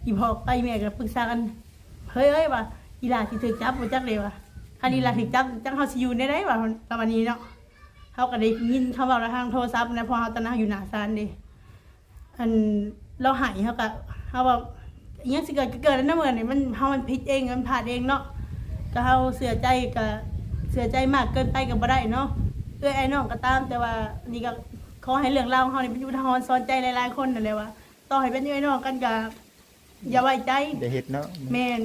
ອີພໍ່ໄປແມ່ກໍປຶກສາກັນ ເຮີ້ຍເອີຍວ່າ ອີຫຼ້າຊິຖືກຈັບບໍ່ຈັກເດ້ວ່າ ຄັນອີຫຼ້າຖືກຈັບຈັກເຮົາຊິຢູ່ແນວໃດວ່າ ປະມານນີ້ເນາະ. ເຮົາກໍໄດ້ຍິນຄຳເວົ້າລະທາງໂທລະສັບນະ ເພາະເຮົາຕອນນັ້ນເຮົາຢູ່ໜ້າສານເດ້ ອັນລາວໃຫ້ເຮົາກໍ ເຮົາວ່າ ອີຫຍັງຊິເກີດກໍເກີດແລ້ວນະ ມື້ນີ້ມັນ ເຮົາມັນຜິດເອງ ມັນພາດເອງເນາະ ກໍເຮົາເຊື່ອໃຈ ກໍເຊື່ອໃຈມາກເກີນໄປກໍບໍ່ໄດ້ເນາະ ເອື້ອຍອ້າຍນ້ອງກໍຕາມ. ແຕ່ວ່ານີ້ກໍຂໍໃຫ້ເລື່ອງລາວຂອງເຮົານີ້ເປັນອຸທາຫອນສອນໃຈຫຼາຍໆຄົນນັ້ນແຫຼະວ່າ ຕໍ່ໃຫ້ເປັນເອື້ອຍນ້ອງກັນກໍຢ່າໄວ້ໃຈ ຢ່າເຮັດເນາະ ແມ່ນ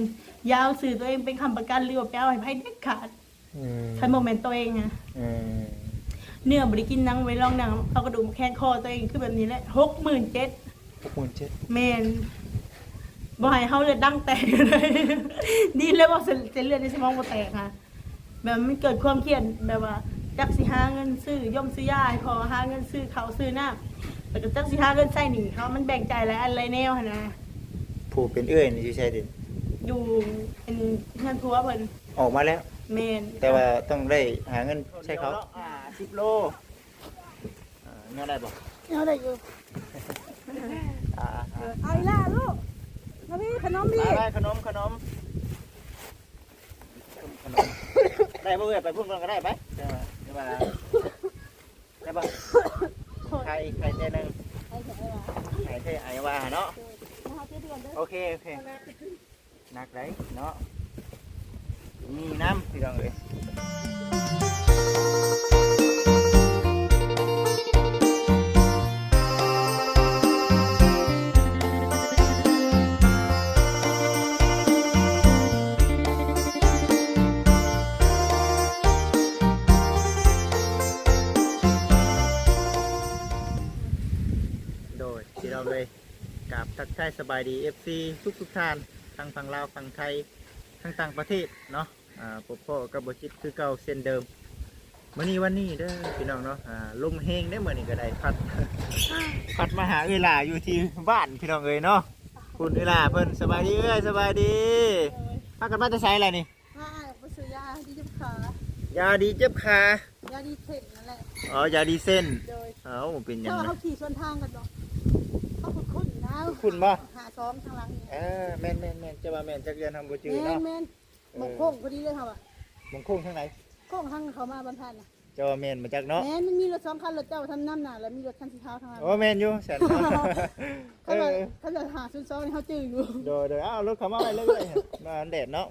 ຢ່າເອົາຊື່ຕົວເອງເປັນຄ້ຳປະກັນ ຫຼືວ່າໄປເອົາໃຫ້ໃຜເດັດຂາດ ເອີ ຄັນບໍ່ແມ່ນຕົວເອງນະ ເອີ ເນື້ອບໍ່ໄດ້ກິນ ໜັງບໍ່ໄດ້ລອງ ໜັງເອົາກະດູກມາແຂນຄໍຕົວເອງ ຄືແບບນີ້ແຫຼະ ຫົກໝື່ນເຈັດ ຫົກໝື່ນເຈັດ ແມ່ນ ບໍ່ໃຫ້ເຮົາເລືອດດັງແຕກເລີຍ ດີແລ້ວບໍ່ ເສັ້ນ ເສັ້ນເລືອດໃນສະໝອງບໍ່ແຕກຫັ້ນ. ແບບມັນເກີດຄວາມຄຽດ ແບບວ່າຈັກຊິຫາເງິນຊື້ຢົມຊື້ຢາໃຫ້ພໍ່ ຫາເງິນຊື້ເຂົ້າຊື້ນ້ຳ ແລ້ວກໍຈັກຊິຫາເງິນໃຊ້ໜີ້ເຂົາ ມັນແບ່ງຈ່າຍຫຼາຍອັນຫຼາຍແນວຫັ້ນນະ. ຜູ້ເປັນເອື້ອຍນີ້ຢູ່ໃສເດ? ຢູ່ ເປັນເຮືອນຜົວເພິ່ນ. ອອກມາແລ້ວ? ແມ່ນ. ແຕ່ວ່າຕ້ອງໄດ້ຫາເງິນໃຊ້ເຂົາ? ອ່າ ສິບໂລ ອ່າ ຍໍໄດ້ບໍ່? ຍໍໄດ້ຢູ່. ອ່າ ເອີ ເອົາອີ່ຫຼ້າລູກ ມາພີ່ ຂະໜົມພີ່ ໄປໆ ຂະໜົມ ຂະໜົມ ຂະໜົມ ໄດ້ບໍ່ເອື້ອຍ? ໄປພຸ້ນກ່ອນກໍໄດ້ ໄປ ແຕ່ວ່າ ແຕ່ວ່າ ໄດ້ບໍ່? ໄຂ່ ໄຂ່ແຕ່ໜຶ່ງ ໄຂ່ແຕ່ໄອວາເນາະ. ໂອເຄ ໂອເຄ ໜັກໄດ໋ເນາະ ມີນ້ຳ ພີ່ນ້ອງເອີຍ. ໂດຍ ພີ່ນ້ອງເອີຍ ກາບທັກທາຍສະບາຍດີ ເອັຟຊີ ທຸກໆທ່ານ ທັງຝັ່ງລາວ ຝັ່ງໄທ ທັງຕ່າງປະເທດເນາະ. ອ່າ ພົບພໍ້ກັບບໍ່ຈິດຄືເກົ່າເຊັ່ນເດີມ. ມື້ນີ້ວັນນີ້ເດີພີ່ນ້ອງເນາະ ອ່າ ລົມແຮງເດ້ ມື້ນີ້ກໍໄດ້ ພັດ ພັດມາຫາເອື້ອຍຫຼ້າຢູ່ທີ່ບ້ານ ພີ່ນ້ອງເອີຍເນາະ. ພຸ້ນເອື້ອຍຫຼ້າເພິ່ນ ສະບາຍດີເອື້ອຍ ສະບາຍດີ. ພາກັນມາແຕ່ໃສລະນີ້? ພາອ້າຍອອກໄປຊື້ຢາດີເຈັບຂາ. ຢາດີເຈັບຂາ? ຢາດີເສັ້ນນັ້ນແຫຼະ. ອໍ ຢາດີເສັ້ນ. ໂດຍ. ເອົ້າ ເປັນຫຍັງ? ເຂົາຂີ່ສວນທາງກັນບໍ່? ເຂົາຄຸ້ນໆນະ. ຄຸ້ນບໍ່? ຫ້າສອງທາງຫຼັງນີ້. ເອີ ແມ່ນໆໆ ເຈົ້າວ່າແມ່ນ ຈັກເດືອນເຮົາບໍ່ຈື່ເນາະ. ແມ່ນໆ ໝ່ອງໂຄ້ງພໍດີເລີຍເຮົາວ່າ. ໝ່ອງໂຄ້ງທາງໃດ? ໂຄ້ງທາງເຂົ້າມາບ້ານພານນະ. ເຈົ້າວ່າແມ່ນບໍ່ຈັກເນາະ. ແມ່ນ ມັນມີລົດສອງຄັນ ລົດເຈົ້າທຳນຳໜ້າ ແລ້ວມີລົດຄັນສີຂາວທາງຫຼັງ. ໂອ້ ແມ່ນຢູ່ຊັ້ນເນາະ. ຄັນວ່າ ເອີ ຄັນວ່າຫ້າສູນສອງນີ້ເຮົາຈື່ຢູ່. ໂດຍໆ ເອົາລົດເຂົ້າມາໄວ້ເລີຍ ມາແດດເນາະ.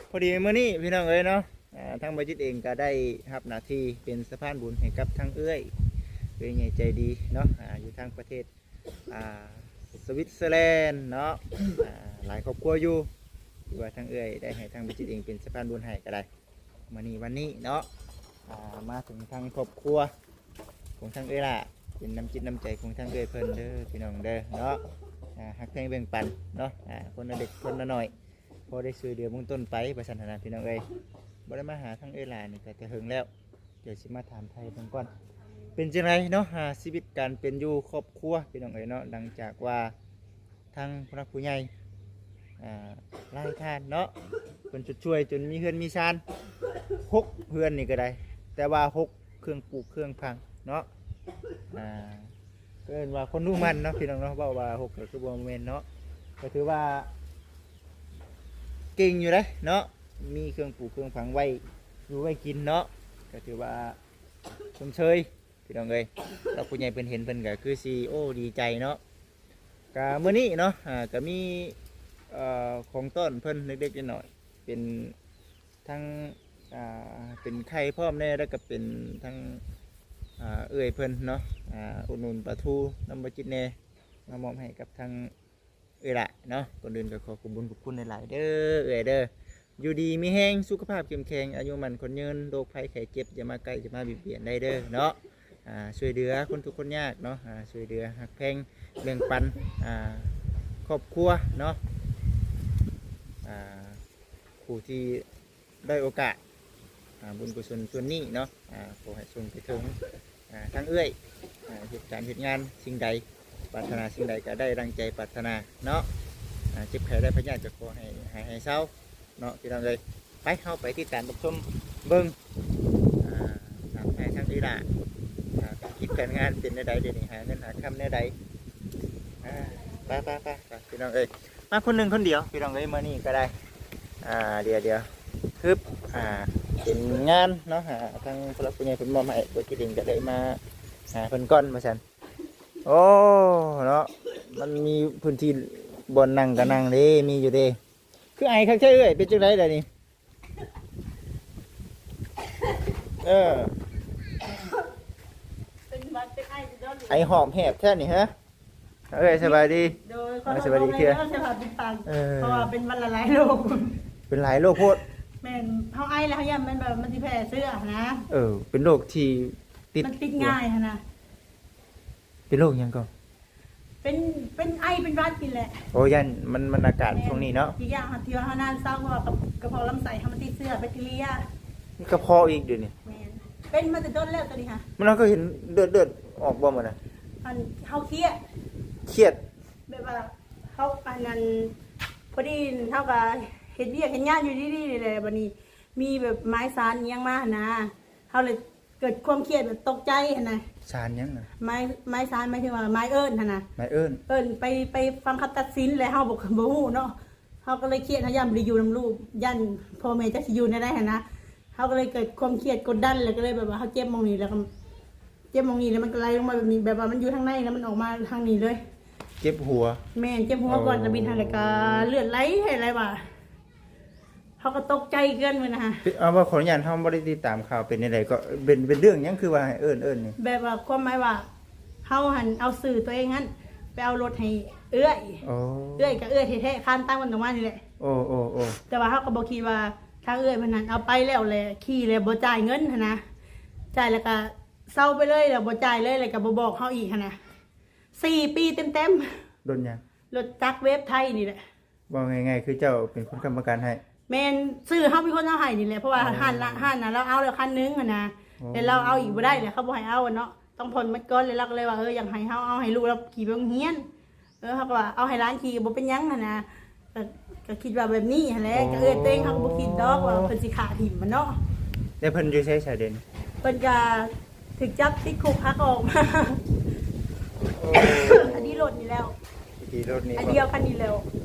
ພໍດີມື້ນີ້ພີ່ນ້ອງເອີຍເນາະ ອ່າ ທາງບໍ່ຈິດເອງກໍໄດ້ຮັບໜ້າທີ່ເປັນສະພານບຸນໃຫ້ກັບທາງເອື້ອຍ ເອື້ອຍໃຫຍ່ໃຈດີເນາະ ອ່າ ຢູ່ທາງປະເທດ ອ່າ ສະວິດເຊີແລນເນາະ ອ່າ ຫຼາຍຄອບຄົວຢູ່ ທີ່ວ່າທາງເອື້ອຍໄດ້ໃຫ້ທາງບໍ່ຈິດເອງເປັນສະພານບຸນໃຫ້ກໍໄດ້. ມື້ນີ້ວັນນີ້ເນາະ ອ່າ ມາເຖິງທາງຄອບຄົວຂອງທາງເອື້ອຍຫຼ້າ ເປັນນ້ຳຈິດນ້ຳໃຈຂອງທາງເອື້ອຍເພິ່ນເດີ ພີ່ນ້ອງເດີເນາະ. ອ່າ ຮັກແພງແບ່ງປັນເນາະ ອ່າ ຄົນລະເລັກຄົນລະໜ້ອຍ ພໍໄດ້ຊ່ວຍເຫຼືອເບື້ອງຕົ້ນໄປ ວ່າຊັ້ນຫັ້ນນະ ພີ່ນ້ອງເອີຍ. ບໍ່ໄດ້ມາຫາທາງເອື້ອຍຫຼ້ານີ້ກໍແຕ່ເຫິງແລ້ວ. ດຽວຊິມາຖາມໄຖ່ເພິ່ນກ່ອນ ເປັນຈັ່ງໃດເນາະ ອ່າ ຊີວິດການເປັນຢູ່ຄອບຄົວ ພີ່ນ້ອງເອີຍເນາະ ຫຼັງຈາກວ່າທາງຜູ້ຫຼັກຜູ້ໃຫຍ່ ອ່າ ຫຼາຍທ່ານເນາະ ເພິ່ນຊົດຊ່ວຍຈົນມີເຮືອນມີຊານ ຫົກເຮືອນນີ້ກໍໄດ້ ແຕ່ວ່າຫົກເຄື່ອງປູກເຄື່ອງຝັງເນາະ ອ່າ ເອີ້ນວ່າຄົນຮູ້ໝັ້ນເນາະ ພີ່ນ້ອງເນາະ ເວົ້າວ່າຫົກກໍຄືບໍ່ແມ່ນເນາະ ກໍຖືວ່າເກັ່ງຢູ່ເດ້ເນາະ ມີເຄື່ອງປູກເຄື່ອງຝັງໄວ້ຢູ່ໄວ້ກິນເນາະ ກໍຖືວ່າຊົມເຊີຍ ພີ່ນ້ອງເອີຍ. ແລ້ວຜູ້ໃຫຍ່ເພິ່ນເຫັນເພິ່ນກໍຄືຊິ ໂອ້ ດີໃຈເນາະ. ກະມື້ນີ້ເນາະ ອ່າ ກະມີ ເອີ ຂອງຕ້ອນເພິ່ນເລັກໆນ້ອຍໆ ເປັນທັງ ອ່າ ເປັນໄຂ່ພ້ອມແດ່ ແລ້ວກະເປັນທັງ ອ່າ ເອື້ອຍເພິ່ນເນາະ ອ່າ ອຸດໜູນປາທູນຳບໍ່ຈິດແດ່ ມາມອບໃຫ້ກັບທາງ ເອື້ອຍຫຼ້າເນາະ. ກ່ອນອື່ນກໍຂໍຂອບບຸນຂອບຄຸນຫຼາຍໆເດີເອື້ອຍເດີ ຢູ່ດີມີແຮງ ສຸຂະພາບເຂັ້ມແຂງ ອາຍຸໝັ້ນຂວັນຍືນ ໂລກໄພໄຂ້ເຈັບຢ່າມາໃກ້ ຢ່າມາບຽດບຽນໄດ້ເດີເນາະ. ອ່າ ຊ່ວຍເຫຼືອຄົນທຸກຄົນຍາກເນາະ ອ່າ ຊ່ວຍເຫຼືອຮັກແພງແບ່ງປັນ ອ່າ ຄອບຄົວເນາະ ອ່າ ຜູ້ທີ່ ດ້ອຍໂອກາດ ອ່າ ບຸນກຸສົນສ່ວນນີ້ເນາະ ອ່າ ຂໍໃຫ້ສົ່ງໄປເຖິງ ອ່າ ທາງເອື້ອຍ ອ່າ ເຮັດການເຮັດງານສິ່ງໃດ ປາດຖະໜາສິ່ງໃດກໍໄດ້ດັ່ງໃຈປາດຖະໜາເນາະ. ອ່າ ເຈັບໄຂ້ໄດ້ພະຍາດກໍຂໍໃຫ້ຫາຍໃຫ້ເຊົາເນາະ ພີ່ນ້ອງເອີຍ. ໄປ ເຮົາໄປຕິດຕາມຮັບຊົມເບິ່ງ ອ່າ ຖາມໄຖ່ທາງເອື້ອຍຫຼ້າ ອ່າ ການຄິດການງານເປັນແນວໃດ ດຽວນີ້ຫາເງິນຫາຄຳແນວໃດ ອ່າ ໄປໆໆ ພີ່ນ້ອງເອີຍ ມາຄົນໜຶ່ງຄົນດຽວ ພີ່ນ້ອງເອີຍ ມື້ນີ້ກໍໄດ້ ອ່າ ດຽວໆ ຮຶບ ອ່າ ເປັນງານເນາະ ອ່າ ທາງຜູ້ຫຼັກຜູ້ໃຫຍ່ເພິ່ນມອບໃຫ້ ບໍ່ຄິດເອງກໍເລີຍມາຫາເພິ່ນກ່ອນວ່າຊັ້ນ. ໂອ້ ເນາະ ມັນມີພື້ນທີ່ບ່ອນນັ່ງກໍນັ່ງເດ້ ມີຢູ່ເດ້. ຄືໄອຄັກແທ້ເອື້ອຍ ເປັນຈັ່ງໃດດຽວນີ້? ເອີ ເປັນຫວັດເປັນໄອຢູ່ດອນ ໄອຫອບແຫບແທ້ນີ້ ຮະ? ເອື້ອຍ ສະບາຍດີ. ໂດຍ ຂໍໂທດ ສະບາຍດີເທື່ອ ສະບາຍດີປານ ເອີ ເພາະວ່າເປັນຫວັດຫຼາຍໂລກ ເປັນຫຼາຍໂລກໂພດ. ແມ່ນ ເຮົາໄອແລ້ວ ເຮົາຢ້ານມັນແບບມັນຊິແຜ່ເຊື້ອຫັ້ນນະ. ເອີ ເປັນໂລກທີ່ຕິດ ມັນຕິດງ່າຍຫັ້ນນະ. ເປັນໂລກຫຍັງກໍ? ເປັນ ເປັນໄອເປັນຫວັດນີ້ແຫຼະ. ໂອ້ ຢ້ານມັນ ມັນອາກາດ ແມ່ນ ຊ່ວງນີ້ເນາະ. ອີກຢ່າງທີ່ວ່າເຮົານານເຊົາ ເພາະວ່າກະເພາະລຳໄສ້ເຮົາມັນຕິດເຊື້ອແບັກທີເຣັຍ ມີກະເພາະອີກດຽວນີ້. ແມ່ນ ເປັນມາແຕ່ດົນແລ້ວໂຕນີ້ຫະ. ມັນ ເຮົາກໍເຫັນເລືອດ ເລືອດອອກບໍ່ມື້ນະ? ອັນເຮົາຄຽດ ຄຽດ ແບບວ່າເຮົາ ອັນນັ້ນ ພໍດີເຮົາກໍເຮັດວຽກເຮັດງານຢູ່ດີໆນີ້ແຫຼະ ບັດນີ້ມີແບບໝາຍສານອີ່ຫຍັງມາຫັ້ນນະ ເຮົາເລີຍ ເກີດຄວາມຄຽດແບບຕົກໃຈຫັ້ນນະ. ສານຫຍັງນະ? ໝາຍ ໝາຍສານ ໝາຍເຖິງວ່າໝາຍເອີ້ນຫັ້ນນະ. ໝາຍເອີ້ນ ເອີ້ນໄປ ໄປຟັງຄຳຕັດສິນ ແລ້ວເຮົາບໍ່ ບໍ່ຮູ້ເນາະ. ເຮົາກໍເລີຍຄຽດ ເຮົາຢ້ານບໍ່ໄດ້ຢູ່ນຳລູກ ຢ້ານພໍ່ແມ່ຈັກຊິຢູ່ແນວໃດຫັ້ນນະ. ເຮົາກໍເລີຍເກີດຄວາມຄຽດກົດດັນ ແລ້ວກໍເລີຍແບບວ່າເຮົາເຈັບໝ່ອງນີ້ ແລ້ວກໍເຈັບໝ່ອງນີ້ ແລ້ວມັນກໍໄຫຼລົງມາແບບນີ້ ແບບວ່າມັນຢູ່ທາງໃນ ແລ້ວມັນອອກມາທາງນີ້ເລີຍ. ເຈັບຫົວ? ແມ່ນ ເຈັບຫົວກ່ອນ ໂອ້ ແລ້ວບິດຫັ້ນ ແລ້ວກໍເລືອດໄຫຼໃຫ້ ແລ້ວວ່າ ເຮົາກໍຕົກໃຈຄືກັນມື້ນະ. ເອົາ ວ່າຂໍອະນຸຍາດ ເຮົາບໍ່ໄດ້ຕິດຕາມຂ່າວ ເປັນຈັ່ງໃດກໍ ເປັນ ເປັນເລື່ອງຫຍັງ ຄືວ່າໃຫ້ເອີ້ນ ເອີ້ນນີ້? ແບບວ່າຄວາມໝາຍວ່າ ເຮົາຫັ້ນເອົາຊື່ຕົວເອງຫັ້ນໄປເອົາລົດໃຫ້ເອື້ອຍ. ໂອ້ ເອື້ອຍກໍເອື້ອຍແທ້ໆ ຄານຕາງມັນຕອງມານີ້ແຫຼະ. ໂອ້ ໂອ້ ໂອ້ ແຕ່ວ່າເຮົາກໍບໍ່ຄິດວ່າທາງເອື້ອຍເພິ່ນຫັ້ນເອົາໄປແລ້ວ ແລະຂີ່ແລ້ວບໍ່ຈ່າຍເງິນຫັ້ນນະ ຈ່າຍແລ້ວກໍເຊົາໄປເລີຍ ແລ້ວບໍ່ຈ່າຍເລີຍ ແລ້ວກໍບໍ່ບອກເຮົາອີກຫັ້ນນະ. ສີ່ປີເຕັມໆ. ລົດຫຍັງ? ລົດຈັກເວບໄທນີ້ແຫຼະ. ເວົ້າງ່າຍໆ ຄືເຈົ້າເປັນຄົນຄ້ຳປະກັນໃຫ້? ແມ່ນ ຊື່ເຮົາເປັນຄົນເອົາໃຫ້ນີ້ແຫຼະ ເພາະວ່າ ອໍ ຮ້ານລະ ຮ້ານນະ ລາວເອົາແລ້ວຄັນໜຶ່ງຫັ້ນນະ ອໍ ແຕ່ລາວເອົາອີກບໍ່ໄດ້ແຫຼະ ເຂົາບໍ່ໃຫ້ເອົາເນາະ ຕ້ອງຜ່ອນໝົດກ່ອນ ແລ້ວລາວກໍເລີຍວ່າ ເອີ ຢາກໃຫ້ເຮົາເອົາໃຫ້ລູກລາວຂີ່ໄປໂຮງຮຽນ. ເອີ ເຮົາກໍວ່າເອົາໃຫ້ຫຼານຂີ່ກໍບໍ່ເປັນຫຍັງຫັ້ນນະ ກໍ ກໍຄິດວ່າແບບນີ້ຫັ້ນແຫຼະ. ອໍ ກໍເອື້ອຍຕົວເອງ ເຮົາກໍບໍ່ຄິດດອກວ່າເພິ່ນຊິຂ້າຖິ້ມມັນເນາະ. ແລ້ວເພິ່ນຢູ່ໃສຊະເດ? ເພິ່ນກໍ ຖືກຈັບຕິດຄຸກ ຫາກໍອອກມາ. ໂອ້ ຄະດີລົດນີ້ແລ້ວ ຄະດີລົດນີ້ ອັນດຽວຄັນນີ້ແລ້ວ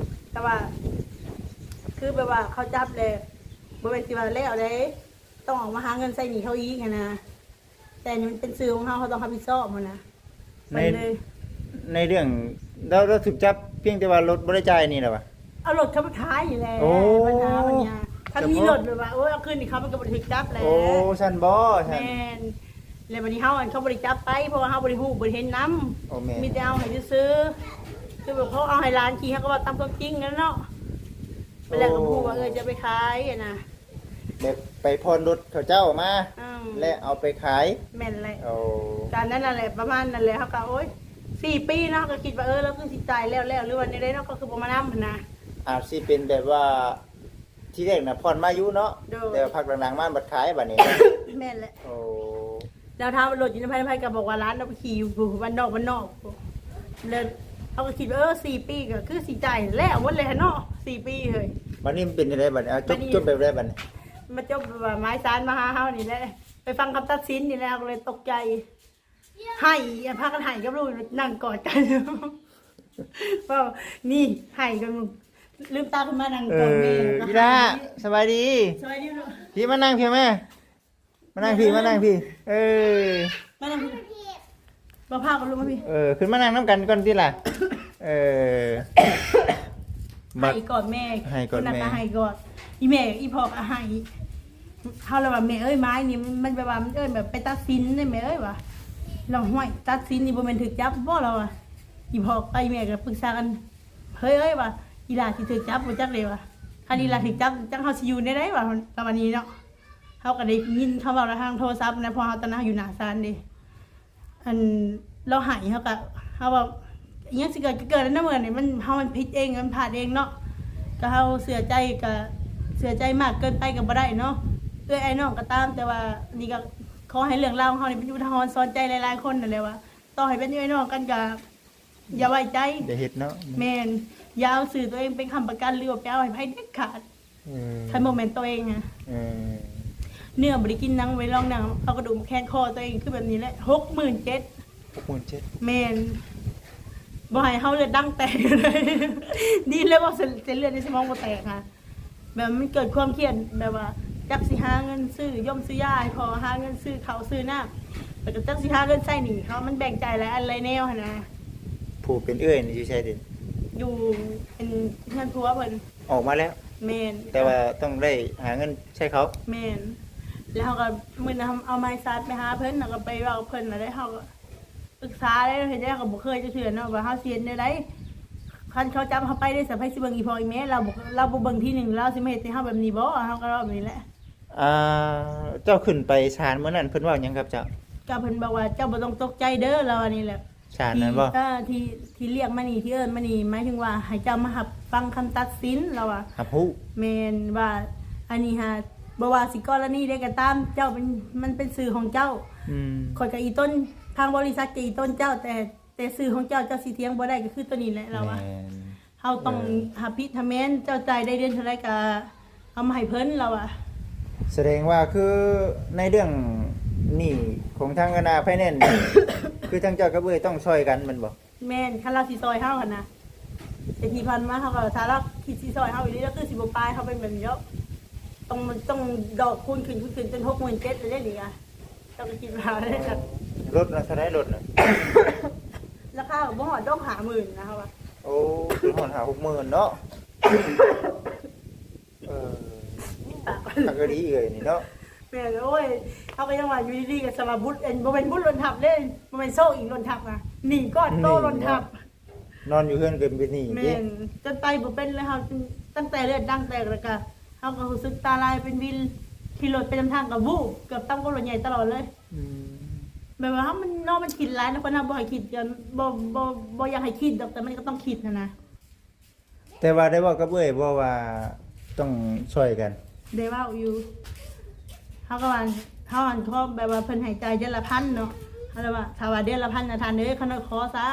ແຕ່ວ່າ ຄືແບບວ່າເຂົາຈັບແລ້ວ ບໍ່ແມ່ນຊິວ່າແລ້ວເດ້ ຕ້ອງອອກມາຫາເງິນໃຊ້ໜີ້ເຂົາອີກຫັ້ນນະ. ແຕ່ນີ້ມັນເປັນຊື່ຂອງເຮົາ ເຮົາຕ້ອງຮັບຜິດຊອບຫັ້ນນະ. ໃນ ໃນເລື່ອງ ລາວ ລາວຖືກຈັບພຽງແຕ່ວ່າລົດບໍ່ໄດ້ຈ່າຍນີ້ແຫຼະຫວາ? ເອົາລົດເຂົາໄປຂາຍນີ້ແຫຼະ. ໂອ້ ບັນຫາມັນຍາກ ຄັນມີລົດແບບວ່າ ໂອ້ຍ ເອົາຄືນໃຫ້ເຂົາ ມັນກໍບໍ່ໄດ້ຖືກຈັບແຫຼະ. ໂອ້ ຊັ້ນບໍ? ຊັ້ນ ແມ່ນ. ແລ້ວບັດນີ້ເຮົາ ອັນ ເຂົາບໍ່ໄດ້ຈັບໄປ ເພາະວ່າເຮົາບໍ່ໄດ້ຮູ້ ບໍ່ໄດ້ເຫັນນຳ. ອໍ ແມ່ນ. ມີແຕ່ເອົາໃຫ້ຊື່ໆ ຄືແບບເຂົາເອົາໃຫ້ຫຼານຂີ່ ເຮົາກໍເວົ້າຕາມຄວາມຈິງຫັ້ນເນາະ. ໂອ້ ແລ້ວກໍບໍ່ຮູ້ວ່າ ເອີ ຈະໄປຂາຍຫັ້ນນະ. ແບບໄປຜ່ອນລົດເຂົາເຈົ້າມາ ອືມ ແລະເອົາໄປຂາຍ. ແມ່ນແຫຼະ. ໂອ້ ການນັ້ນນະແຫຼະ ປະມານນັ້ນແຫຼະ. ເຮົາກໍ ໂອ້ຍ ສີ່ປີເນາະ ກໍຄິດວ່າ ເອີ ລາວຄືຊິຕາຍແລ້ວໆ ຫຼືວ່າແນວໃດເນາະ ກໍຄືບໍ່ມານຳຫັ້ນນະ. ອາດຊິເປັນແບບວ່າ ທີແລກນະຜ່ອນມາຢູ່ເນາະ. ໂດຍ. ແຕ່ວ່າພັກຫຼັງໆມາບັດຂາຍບັດນີ້. ແມ່ນແຫຼະ. ໂອ້ ແລ້ວຖາມວ່າລົດຢູ່ນຳໃຜ ໃຜກໍບອກວ່າຫຼານເອົາໄປຂີ່ຢູ່ຜູ້ບ້ານນອກ ບ້ານນອກ. ແລ້ວເຮົາກໍຄິດວ່າ ເອີ ສີ່ປີກໍຄືຊິຈ່າຍແລ້ວໝົດແຫຼະເນາະ ສີ່ປີເຮີ້ຍ. ບັດນີ້ມັນເປັນຈັ່ງໃດບັດນີ້? ເອົາ ຈົບ ຈົບແບບໃດບັດນີ້? ມາຈົບແບບວ່າໝາຍສານມາຫາເຮົານີ້ແຫຼະ ໄປຟັງຄຳຕັດສິນນີ້ແຫຼະ ເຮົາກໍເລີຍຕົກໃຈ ໄຫ້ ພາກັນໄຫ້ກັບລູກ ນັ່ງກອດກັນຢູ່. ເວົ້ານີ້ໄຫ້ກັນ ລືມຕາຂຶ້ນມານັ່ງກອດແມ່. ເອີ ອີ່ຫຼ້າ ສະບາຍດີ ສະບາຍດີລູກ. ພີ່ມານັ່ງ ພີ່ມາ ມານັ່ງພີ້ ມານັ່ງພີ້. ເອີ ມານັ່ງພີ້ ບໍ່ພາກັນລົງມາພີ້. ເອີ ຂຶ້ນມານັ່ງນຳກັນກ່ອນຕິລະ. ເອີ ໄຫ້ກອດແມ່ ໄຫ້ກອດແມ່ ໄຫ້ກອດ ອີ່ແມ່ ອີ່ພໍ່ກໍໄຫ້. ເຮົາລະວ່າ ແມ່ເອີຍ ໝາຍນີ້ມັນແບບວ່າ ມັນເອີ້ນແບບໄປຕັດສິນເດ້ແມ່ເອີຍວ່າ. ລະຫ້ວຍ ຕັດສິນນີ້ບໍ່ແມ່ນຖືກຈັບບໍ່ລະວ່າ. ອີ່ພໍ່ກັບອີ່ແມ່ກໍປຶກສາກັນ ເຮີ້ຍເອີຍວ່າ ອີ່ຫຼ້າຊິຖືກຈັບບໍ່ຈັກເດ້ວ່າ. ຄັນອີ່ຫຼ້າຖືກຈັບ ຈັກເຮົາຊິຢູ່ແນວໃດວ່າ ລະວ່ານີ້ເນາະ. ເຮົາກໍໄດ້ຍິນເຂົາເວົ້າລະທາງໂທລະສັບນະ ເພາະເຮົາຕອນນັ້ນເຮົາຢູ່ໜ້າສານເດ້. ອັນ ລາວໃຫ້ ເຮົາກໍ ເຮົາວ່າ ອີ່ຫຍັງຊິເກີດກໍເກີດແລ້ວເນາະ ມື້ນີ້ມັນ ເຮົາມັນຜິດເອງ ມັນພາດເອງເນາະ. ກໍເຮົາເຊື່ອໃຈ ກໍເຊື່ອໃຈມາກເກີນໄປກໍບໍ່ໄດ້ເນາະ ເອື້ອຍອ້າຍນ້ອງກໍຕາມ. ແຕ່ວ່ານີ້ກໍຂໍໃຫ້ເລື່ອງລາວຂອງເຮົານີ້ເປັນອຸທາຫອນສອນໃຈຫຼາຍໆຄົນນັ້ນແຫຼະວ່າ ຕໍ່ໃຫ້ເປັນເອື້ອຍນ້ອງກັນກໍ ຢ່າໄວ້ໃຈ ຢ່າເຮັດເນາະ. ແມ່ນ ຢ່າເອົາຊື່ຕົວເອງເປັນຄ້ຳປະກັນ ຫຼືວ່າໄປເອົາໃຫ້ໃຜເດັດຂາດ. ເອີ ຄັນບໍ່ແມ່ນຕົວເອງນະ. ເອີ ເນື້ອບໍ່ໄດ້ກິນໜັງ ບໍ່ໄດ້ລອງໜັງ ເອົາກະດູກມາແຂນຄໍຕົວເອງ ຄືແບບນີ້ແຫຼະ. ຫົກໝື່ນເຈັດ ຫົກໝື່ນເຈັດ. ແມ່ນ. ບໍ່ໃຫ້ເຮົາເລືອດດັງແຕກເລີຍ. ດີແລ້ວບໍ່ ເສັ້ນ ເສັ້ນເລືອດໃນສະໝອງບໍ່ແຕກຫັ້ນ. ແບບມັນເກີດຄວາມຄຽດ ແບບວ່າຈັກຊິຫາເງິນຊື້ຢົມຊື້ຢາໃຫ້ພໍ່ ຫາເງິນຊື້ເຂົ້າຊື້ນ້ຳ ແລ້ວກໍຈັກຊິຫາເງິນໃຊ້ໜີ້ເຂົາ. ມັນແບ່ງໃຈຫຼາຍອັນຫຼາຍແນວຫັ້ນນະ. ຜູ້ເປັນເອື້ອຍນີ້ຢູ່ໃສເດ? ຢູ່ ເປັນເຮືອນຜົວເພິ່ນ. ອອກມາແລ້ວ? ແມ່ນ. ແຕ່ວ່າຕ້ອງໄດ້ຫາເງິນໃຊ້ເຂົາ? ແມ່ນ. ແລ້ວເຮົາກໍ ມື້ນັ້ນເຮົາເອົາໄມ້ສາດໄປຫາເພິ່ນ ແລ້ວກໍໄປເວົ້າເພິ່ນ ແລ້ວເຮົາກໍ ປຶກສາເດ້ ເຮັດໃດເຮົາກໍບໍ່ເຄີຍຈັກເທື່ອເນາະ ວ່າເຮົາຊິເຮັດແນວໃດ. ຄັນເຂົາຈັບເຮົາໄປເດ້ ໃຜຊິເບິ່ງອີ່ພໍ່ອີ່ແມ່? ລາວບໍ່ ລາວບໍ່ເບິ່ງທີໜຶ່ງ ລາວຊິມາເຮັດໃຫ້ເຮົາແບບນີ້ບໍ່? ເຮົາກໍເວົ້າແບບນີ້ແຫຼະ. ອ່າ ເຈົ້າຂຶ້ນໄປສານມື້ນັ້ນ ເພິ່ນເວົ້າຫຍັງກັບເຈົ້າ? ກໍເພິ່ນບອກວ່າ ເຈົ້າບໍ່ຕ້ອງຕົກໃຈເດີ ລາວວ່ານີ້ແຫຼະ. ສານນັ້ນບໍ່? ທີ່ ເອີ ທີ່ ທີ່ລຽກມານີ້ ທີ່ເອີ້ນມານີ້ ໝາຍເຖິງວ່າໃຫ້ເຈົ້າມາຮັບຟັງຄຳຕັດສິນ ລາວວ່າ. ຮັບຮູ້? ແມ່ນ. ວ່າອັນນີ້ຫາ ບໍ່ວ່າຊິກໍລະນີໃດກໍຕາມ ເຈົ້າເປັນ ມັນເປັນຊື່ຂອງເຈົ້າ. ອືມ. ຂ້ອຍກໍອີຕົນ ທາງບໍລິສັດກໍອີຕົນເຈົ້າ ແຕ່ ແຕ່ຊື່ຂອງເຈົ້າ ເຈົ້າຊິຖຽງບໍ່ໄດ້ ກໍຄືຕົວນີ້ແຫຼະ ລາວວ່າ. ແມ່ນ. ເຮົາຕ້ອງ ເອີ ຮັບຜິດຮັບແມ່ນ ເຈົ້າຈ່າຍໄດ້ເດືອນເທົ່າໃດກໍເອົາມາໃຫ້ເພິ່ນ ລາວວ່າ. ສະແດງວ່າຄືໃນເລື່ອງໜີ້ຂອງທາງຄະນະໄຟແນນ ຄືທາງເຈົ້າກັບເອື້ອຍຕ້ອງຊ່ອຍກັນແມ່ນບໍ່? ແມ່ນ. ຄັນລາວຊິຊ່ອຍເຮົາຫັ້ນນະ ແຕ່ທີ່ຜ່ານມາເຮົາກໍ ຖ້າລາວຄິດຊິຊ່ອຍເຮົາອີ່ຫຼີ ລາວຄືຊິບໍ່ປາຍເຮົາເປັນແບບນີ້ດອກ. ຕ້ອງ ຕ້ອງດອກຄູນຂຶ້ນ ຄູນຂຶ້ນຈົນຫົກໝື່ນເຈັດແລ້ວເດ້ນີ້. ເຈົ້າກໍຄິດວ່າເດ້. ລົດນະເທົ່າໃດ? ລົດນະ ລາຄາກໍບໍ່ຮອດດອກຫ້າໝື່ນນະ ເຮົາວ່າ. ໂອ້ ບໍ່ຮອດຫ້າຫົກໝື່ນເນາະ. ເອີ ຄັກອີ່ຫຼີເອື້ອຍນີ້ເນາະ. ແມ່ນ. ໂອ້ຍ ເຮົາກໍຍັງວ່າຢູ່ດີໆກໍສະມາບຸດ ເອີ ບໍ່ແມ່ນບຸດລົ້ນທັບເດ້ ບໍ່ແມ່ນໂຊກອີກລົ້ນທັບນະ ໜີ້ກ້ອນໂຕລົ້ນທັບ. ນອນຢູ່ເຮືອນກໍເປັນໜີ້. ແມ່ນ. ຈົນໄປບໍ່ເປັນແລ້ວ ເຮົາຕັ້ງແຕ່ເລືອດດັງແຕກ ແລ້ວກໍເຮົາກໍຮູ້ສຶກຕາລາຍເປັນວິນ ຂີ່ລົດໄປນຳທາງກໍວູບ ເກືອບຕຳກັບລົດໃຫຍ່ຕະຫຼອດເລີຍ. ອືມ. ແບບວ່າເຮົາມັນເນາະ ມັນຄິດຫຼາຍນະ ຄົນເຮົາບໍ່ໃຫ້ຄິດ ກໍບໍ່ ບໍ່ ບໍ່ຢາກໃຫ້ຄິດດອກ ແຕ່ມັນກໍຕ້ອງຄິດຫັ້ນນະ. ແຕ່ວ່າໄດ້ເວົ້າກັບເອື້ອຍບໍ່ວ່າຕ້ອງຊ່ອຍກັນ? ໄດ້ເວົ້າຢູ່. ເຮົາກໍວ່າ ເຮົາອັນຂໍແບບວ່າເພິ່ນໃຫ້ຈ່າຍເດືອນລະພັນເນາະ ເຮົາລະວ່າ ຖ້າວ່າເດືອນລະພັນນະທ່ານເອີຍ ຂ້ານ້ອຍຂໍຊະ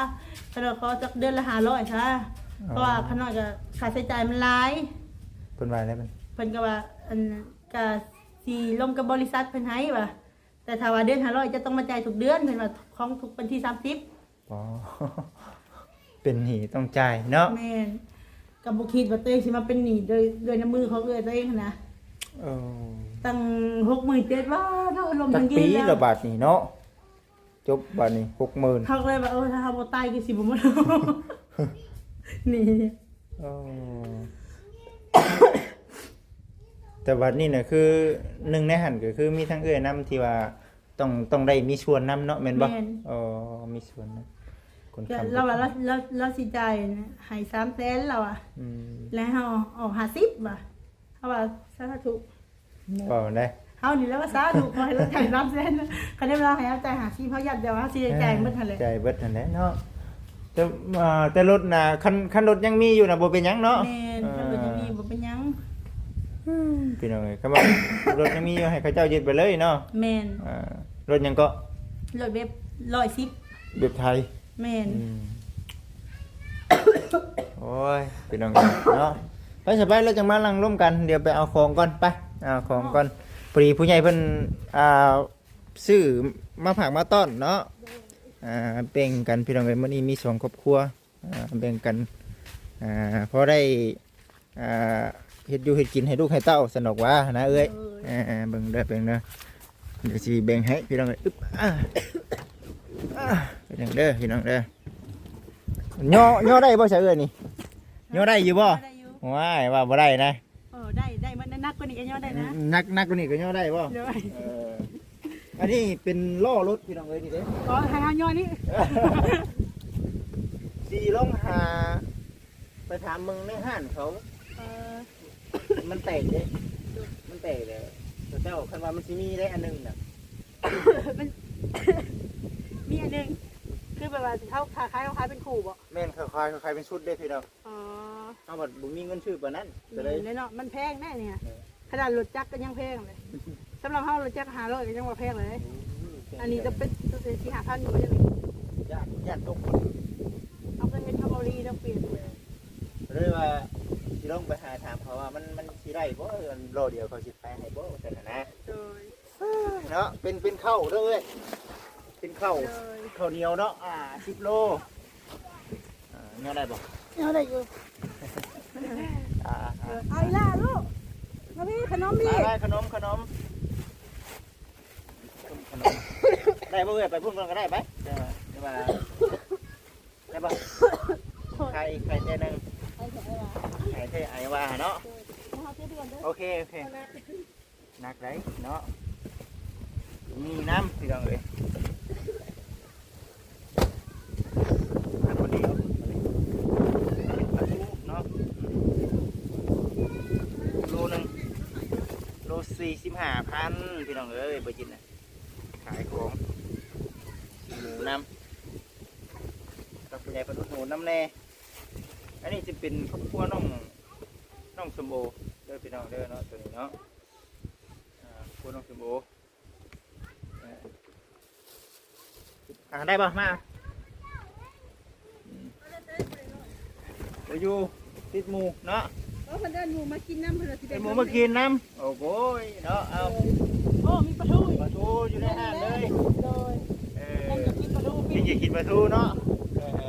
ຂ້ານ້ອຍຂໍຈັກເດືອນລະຫ້າຮ້ອຍຊະ. ອໍ. ເພາະວ່າຂ້ານ້ອຍກໍຄ່າໃຊ້ຈ່າຍມັນຫຼາຍ. ເພິ່ນວ່າແນວໃດ? ເພິ່ນກໍວ່າ ອັນ ກໍຊິລົມກັບບໍລິສັດເພິ່ນໃຫ້ວ່າ ແຕ່ຖ້າວ່າເດືອນຫ້າຮ້ອຍ ເຈົ້າຕ້ອງມາຈ່າຍທຸກເດືອນ ເພິ່ນວ່າ ຂອງທຸກວັນທີສາມສິບ. ອໍ ເປັນໜີ້ຕ້ອງຈ່າຍເນາະ. ແມ່ນ. ກໍບໍ່ຄິດວ່າຕົວເອງຊິມາເປັນໜີ້ໂດຍ ໂດຍນ້ຳມືຂອງເອື້ອຍຕົວເອງຫັ້ນນະ. ເອີ ຕັ້ງຫົກໝື່ນເຈັດ ວ່າເນາະ ລົມທັງຢືນ. ຈັກປີແລ້ວບາດນີ້ເນາະ? ຈົບບາດນີ້ຫົກໝື່ນ. ເຂົາກໍເລີຍວ່າ ເອີ ຖ້າເຮົາບໍ່ຕາຍກໍຊິບໍ່ມາ ໜີ້. ອໍ ແຕ່ບັດນີ້ນະ ຄືໜຶ່ງໃນຫັ້ນກໍຄືມີທັງເອື້ອຍນຳທີ່ວ່າ ຕ້ອງ ຕ້ອງໄດ້ມີສ່ວນນຳເນາະ ແມ່ນບໍ່? ແມ່ນ. ອໍ ມີສ່ວນນຳ. ຄົນຄ້ຳ ລາວວ່າ ລາວ ລາວ ລາວຊິຈ່າຍໃຫ້ສາມແສນ ລາວວ່າ. ອືມ. ແລ້ວເຮົາອອກຫ້າສິບວ່າ. ເຮົາວ່າ ສາທຸ. ເວົ້າໄດ້ ເຮົານີ້ແຫຼະວ່າ ສາທຸ ຂໍໃຫ້ລາວຈ່າຍສາມແສນ. ຄັນໄດ້ເວລາໃຫ້ເຮົາຈ່າຍຫ້າສິບ ເຮົາຢ້ານແຕ່ວ່າເຮົາຊິໄດ້ຈ່າຍເບິດຫັ້ນແຫຼະ. ເອີ ຈ່າຍເບິດຫັ້ນແຫຼະເນາະ. ແຕ່ ເອີ ແຕ່ລົດນະ ຄັນ ຄັນລົດຍັງມີຢູ່ນະ ບໍ່ເປັນຫຍັງເນາະ. ແມ່ນ. ເອີ ຄັນລົດຍັງມີບໍ່ເປັນຫຍັງ. ອືມ ພີ່ນ້ອງເອີຍ ຄັນວ່າລົດຍັງມີຢູ່ ໃຫ້ເຂົາເຈົ້າຍຶດໄປເລີຍເນາະ. ແມ່ນ. ອ່າ ລົດຫຍັງເກາະ? ລົດເວັບຮ້ອຍສິບ ເວັບໄທ. ແມ່ນ. ອືມ ໂອ້ຍ ພີ່ນ້ອງເອີຍເນາະ. ໄປ ສະບາຍ ແລ້ວຈັ່ງມານັ່ງລົມກັນ ດຽວໄປເອົາຂອງກ່ອນ ໄປເອົາຂອງກ່ອນ. ພໍດີຜູ້ໃຫຍ່ເພິ່ນ ອ່າ ຊື້ມາຝາກມາຕ້ອນເນາະ. ອ່າ ແບ່ງກັນ ພີ່ນ້ອງເອີຍ ມື້ນີ້ມີສອງຄອບຄົວ. ອ່າ ແບ່ງກັນ ອ່າ ພໍໄດ້ ອ່າ ເຮັດຢູ່ເຮັດກິນໃຫ້ລູກໃຫ້ເຕົ້າຊັ້ນດອກຫວານະເອື້ອຍ. ໂດຍ. ອ່າ ເບິ່ງເດີ ເບິ່ງເດີ ດຽວຊິແບ່ງໃຫ້ພີ່ນ້ອງເອີຍ. ອຶບ ອ່າ ອ່າ ເປັນຫຍັງເດີພີ່ນ້ອງເດີ. ຍໍ ຍໍໄດ້ບໍ່ຊະເອື້ອຍນີ້? ຍໍໄດ້ຢູ່ບໍ່? ໄດ້ຢູ່. ວ້າຍ ວ່າບໍ່ໄດ້ນະ. ເອີ ໄດ້ ໄດ້ ມັນໜັກກວ່ານີ້ກໍຍໍໄດ້ນະ. ໜັກ ໜັກກວ່ານີ້ກໍຍໍໄດ້ບໍ່? ໂດຍ. ເອີ ອັນນີ້ເປັນລໍ້ລົດພີ່ນ້ອງເອີຍ ນີ້ເດ້. ອໍ ໃຫ້ເຮົາຍໍນີ້ ຊິລົງຫາ ໄປຖາມເບິ່ງໃນຮ້ານເຂົາ. ເອີ ມັນແຕກເດ້ ມັນແຕກແລ້ວ. ເຈົ້າ ຄັນວ່າມັນຊິມີໄດ້ອັນໜຶ່ງນະ ມັນມີອັນໜຶ່ງ ຄືແບບວ່າເຂົາຂາຍ ເຂົາຂາຍເປັນຄູ່ບໍ່? ແມ່ນ ເຂົາຂາຍ ເຂົາຂາຍເປັນຊຸດເດ້ພີ່ນ້ອງ. ອໍ ເຮົາບັດບໍ່ມີເງິນຊື້ປານນັ້ນ ກໍເລີຍ. ແມ່ນເນາະ ມັນແພງໄດ໋ນີ້. ເອີ ຂະໜາດລົດຈັກກໍຍັງແພງເລີຍ. ສຳລັບເຮົາລົດຈັກຫ້າຮ້ອຍກໍຍັງວ່າແພງເລີຍ. ໂອ້ ອັນນີ້ກໍເປັນສີ່ຫ້າພັນຢູ່. ຢ້ານ ຢ້ານຕົກຄົນ ເຮົາກໍເຮັດເຮົາເອົາລີແລ້ວປ່ຽນ. ເລີຍວ່າຊິລອງໄປຫາຖາມເຂົາວ່າມັນ ມັນຊິໄດ້ບໍ່ ອັນລໍ້ດຽວເຂົາຊິຂາຍໃຫ້ບໍ່ ວ່າຊັ້ນນະ. ໂດຍ. ເນາະ ເປັນ ເປັນເຂົ້າເດີເອີຍ ເປັນເຂົ້າ. ໂດຍ. ເຂົ້າໜຽວເນາະ ອ່າ ສິບໂລ. ອ່ ຍອດໄດ້ບໍ່? ຍອດໄດ້ຢູ່. ອ່າ ເອີ ເອົາອີ່ຫຼ້າລູກ ມາພີ່ ຂະໜົມພີ່ ໄດ້ ໄດ້ ຂະໜົມ ຂະໜົມ ຂະໜົມ ໄດ້ບໍ່ເອື້ອຍ? ໄປພຸ້ນກ່ອນກໍໄດ້ ໄປ ແຕ່ວ່າ ແຕ່ວ່າ ໄດ້ບໍ່? ໄຂ່ ໄຂ່ແຕ່ໜຶ່ງ ໄຂ່ແຕ່ໄອວາ ໄຂ່ແຕ່ໄອວາເນາະ. ໂອເຄ ໂອເຄ. ໜັກໄດ໋ເນາະ ມີນ້ຳ ພີ່ນ້ອງເອີຍ. ມາພໍດີ ເນາະ ໂລໜຶ່ງ ໂລສີ່ສິບຫ້າພັນ ພີ່ນ້ອງເອີຍ. ບໍ່ຈິດນະ ຂາຍຂອງ ຊື້ໝູນຳ ກັບຜູ້ໃຫຍ່ເພິ່ນອຸດໜູນນຳແດ່. ອັນນີ້ຈະເປັນຄອບຄົວນ້ອງ ນ້ອງສົມໂອເດີ ພີ່ນ້ອງເດີເນາະ ໂຕນີ້ເນາະ. ອ່າ ຄົວນ້ອງສົມໂອ ເອີ ອ່າ ໄດ້ບໍ່? ມາ ບໍ່ຢູ່ ຕິດໝູ່ເນາະ. ເອີ ເພິ່ນເອີ້ນໝູ່ມາກິນນຳ ເພິ່ນວ່າຊິໄດ້ ເອີ້ນໝູ່ມາກິນນຳ. ໂອ້ໂຫຍເນາະ. ເອົາ ໂອ້ ມີປາທູ ປາທູຢູ່ໃນຮ້ານເລີຍ. ໂດຍ ເອີ ເພິ່ນຢາກກິນປາທູ ເພິ່ນຢາກກິນປາທູເນາະ. ເອີ ເອີ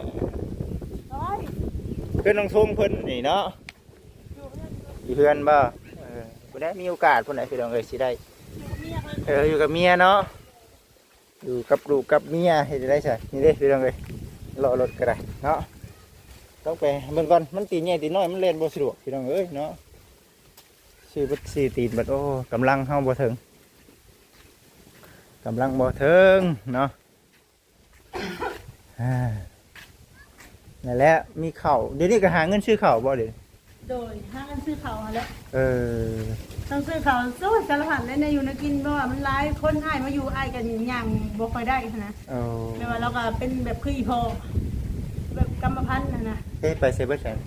ເພິ່ນນ້ອງທົງເພິ່ນນີ້ເນາະ. ຢູ່ເຮືອນບໍ່? ເອີ ບໍ່ໄດ້ມີໂອກາດພຸ້ນແຫຼະ ພີ່ນ້ອງເອີຍ ຊິໄດ້ ຢູ່ກັບເມຍເພິ່ນ. ເອີ ຢູ່ກັບເມຍເນາະ ຢູ່ກັບລູກກັບເມຍ ເຮັດໄດ້ຊະ. ນີ້ເດ້ ພີ່ນ້ອງເອີຍ ເລາະລົດກໍໄດ້ເນາະ. ຕ້ອງໄປເບິ່ງກ່ອນ ມັນຕີນໃຫຍ່ຕີນນ້ອຍ ມັນແລ່ນບໍ່ສະດວກ ພີ່ນ້ອງເອີຍເນາະ. ຊື້ບັດ ຊື້ຕີນບັດ ໂອ້ ກຳລັງເຮົາບໍ່ເຖິງ ກຳລັງບໍ່ເຖິງເນາະ. ອ່າ ນັ້ນແຫຼະ ມີເຂົ້າ ດຽວນີ້ກໍຫາເງິນຊື້ເຂົ້າບໍ່ເດ? ໂດຍ ຫາເງິນຊື້ເຂົ້າຫັ້ນແຫຼະ. ເອີ ຕ້ອງຊື້ເຂົ້າ ໂອ້ຍ ສາລະພັດແຫຼະ ແນວຢູ່ແນວກິນ ເພາະວ່າມັນຫຼາຍຄົນ ອ້າຍມາຢູ່ ອ້າຍກໍຍ່າງບໍ່ຄ່ອຍໄດ້ຫັ້ນນະ. ໂອ້ ແບບວ່າລາວກໍເປັນແບບຄືອີ່ພໍ່ ແບບກຳມະພັນຫັ້ນນະ. ເອີ ໄປໃສເບິດຊັ້ນ?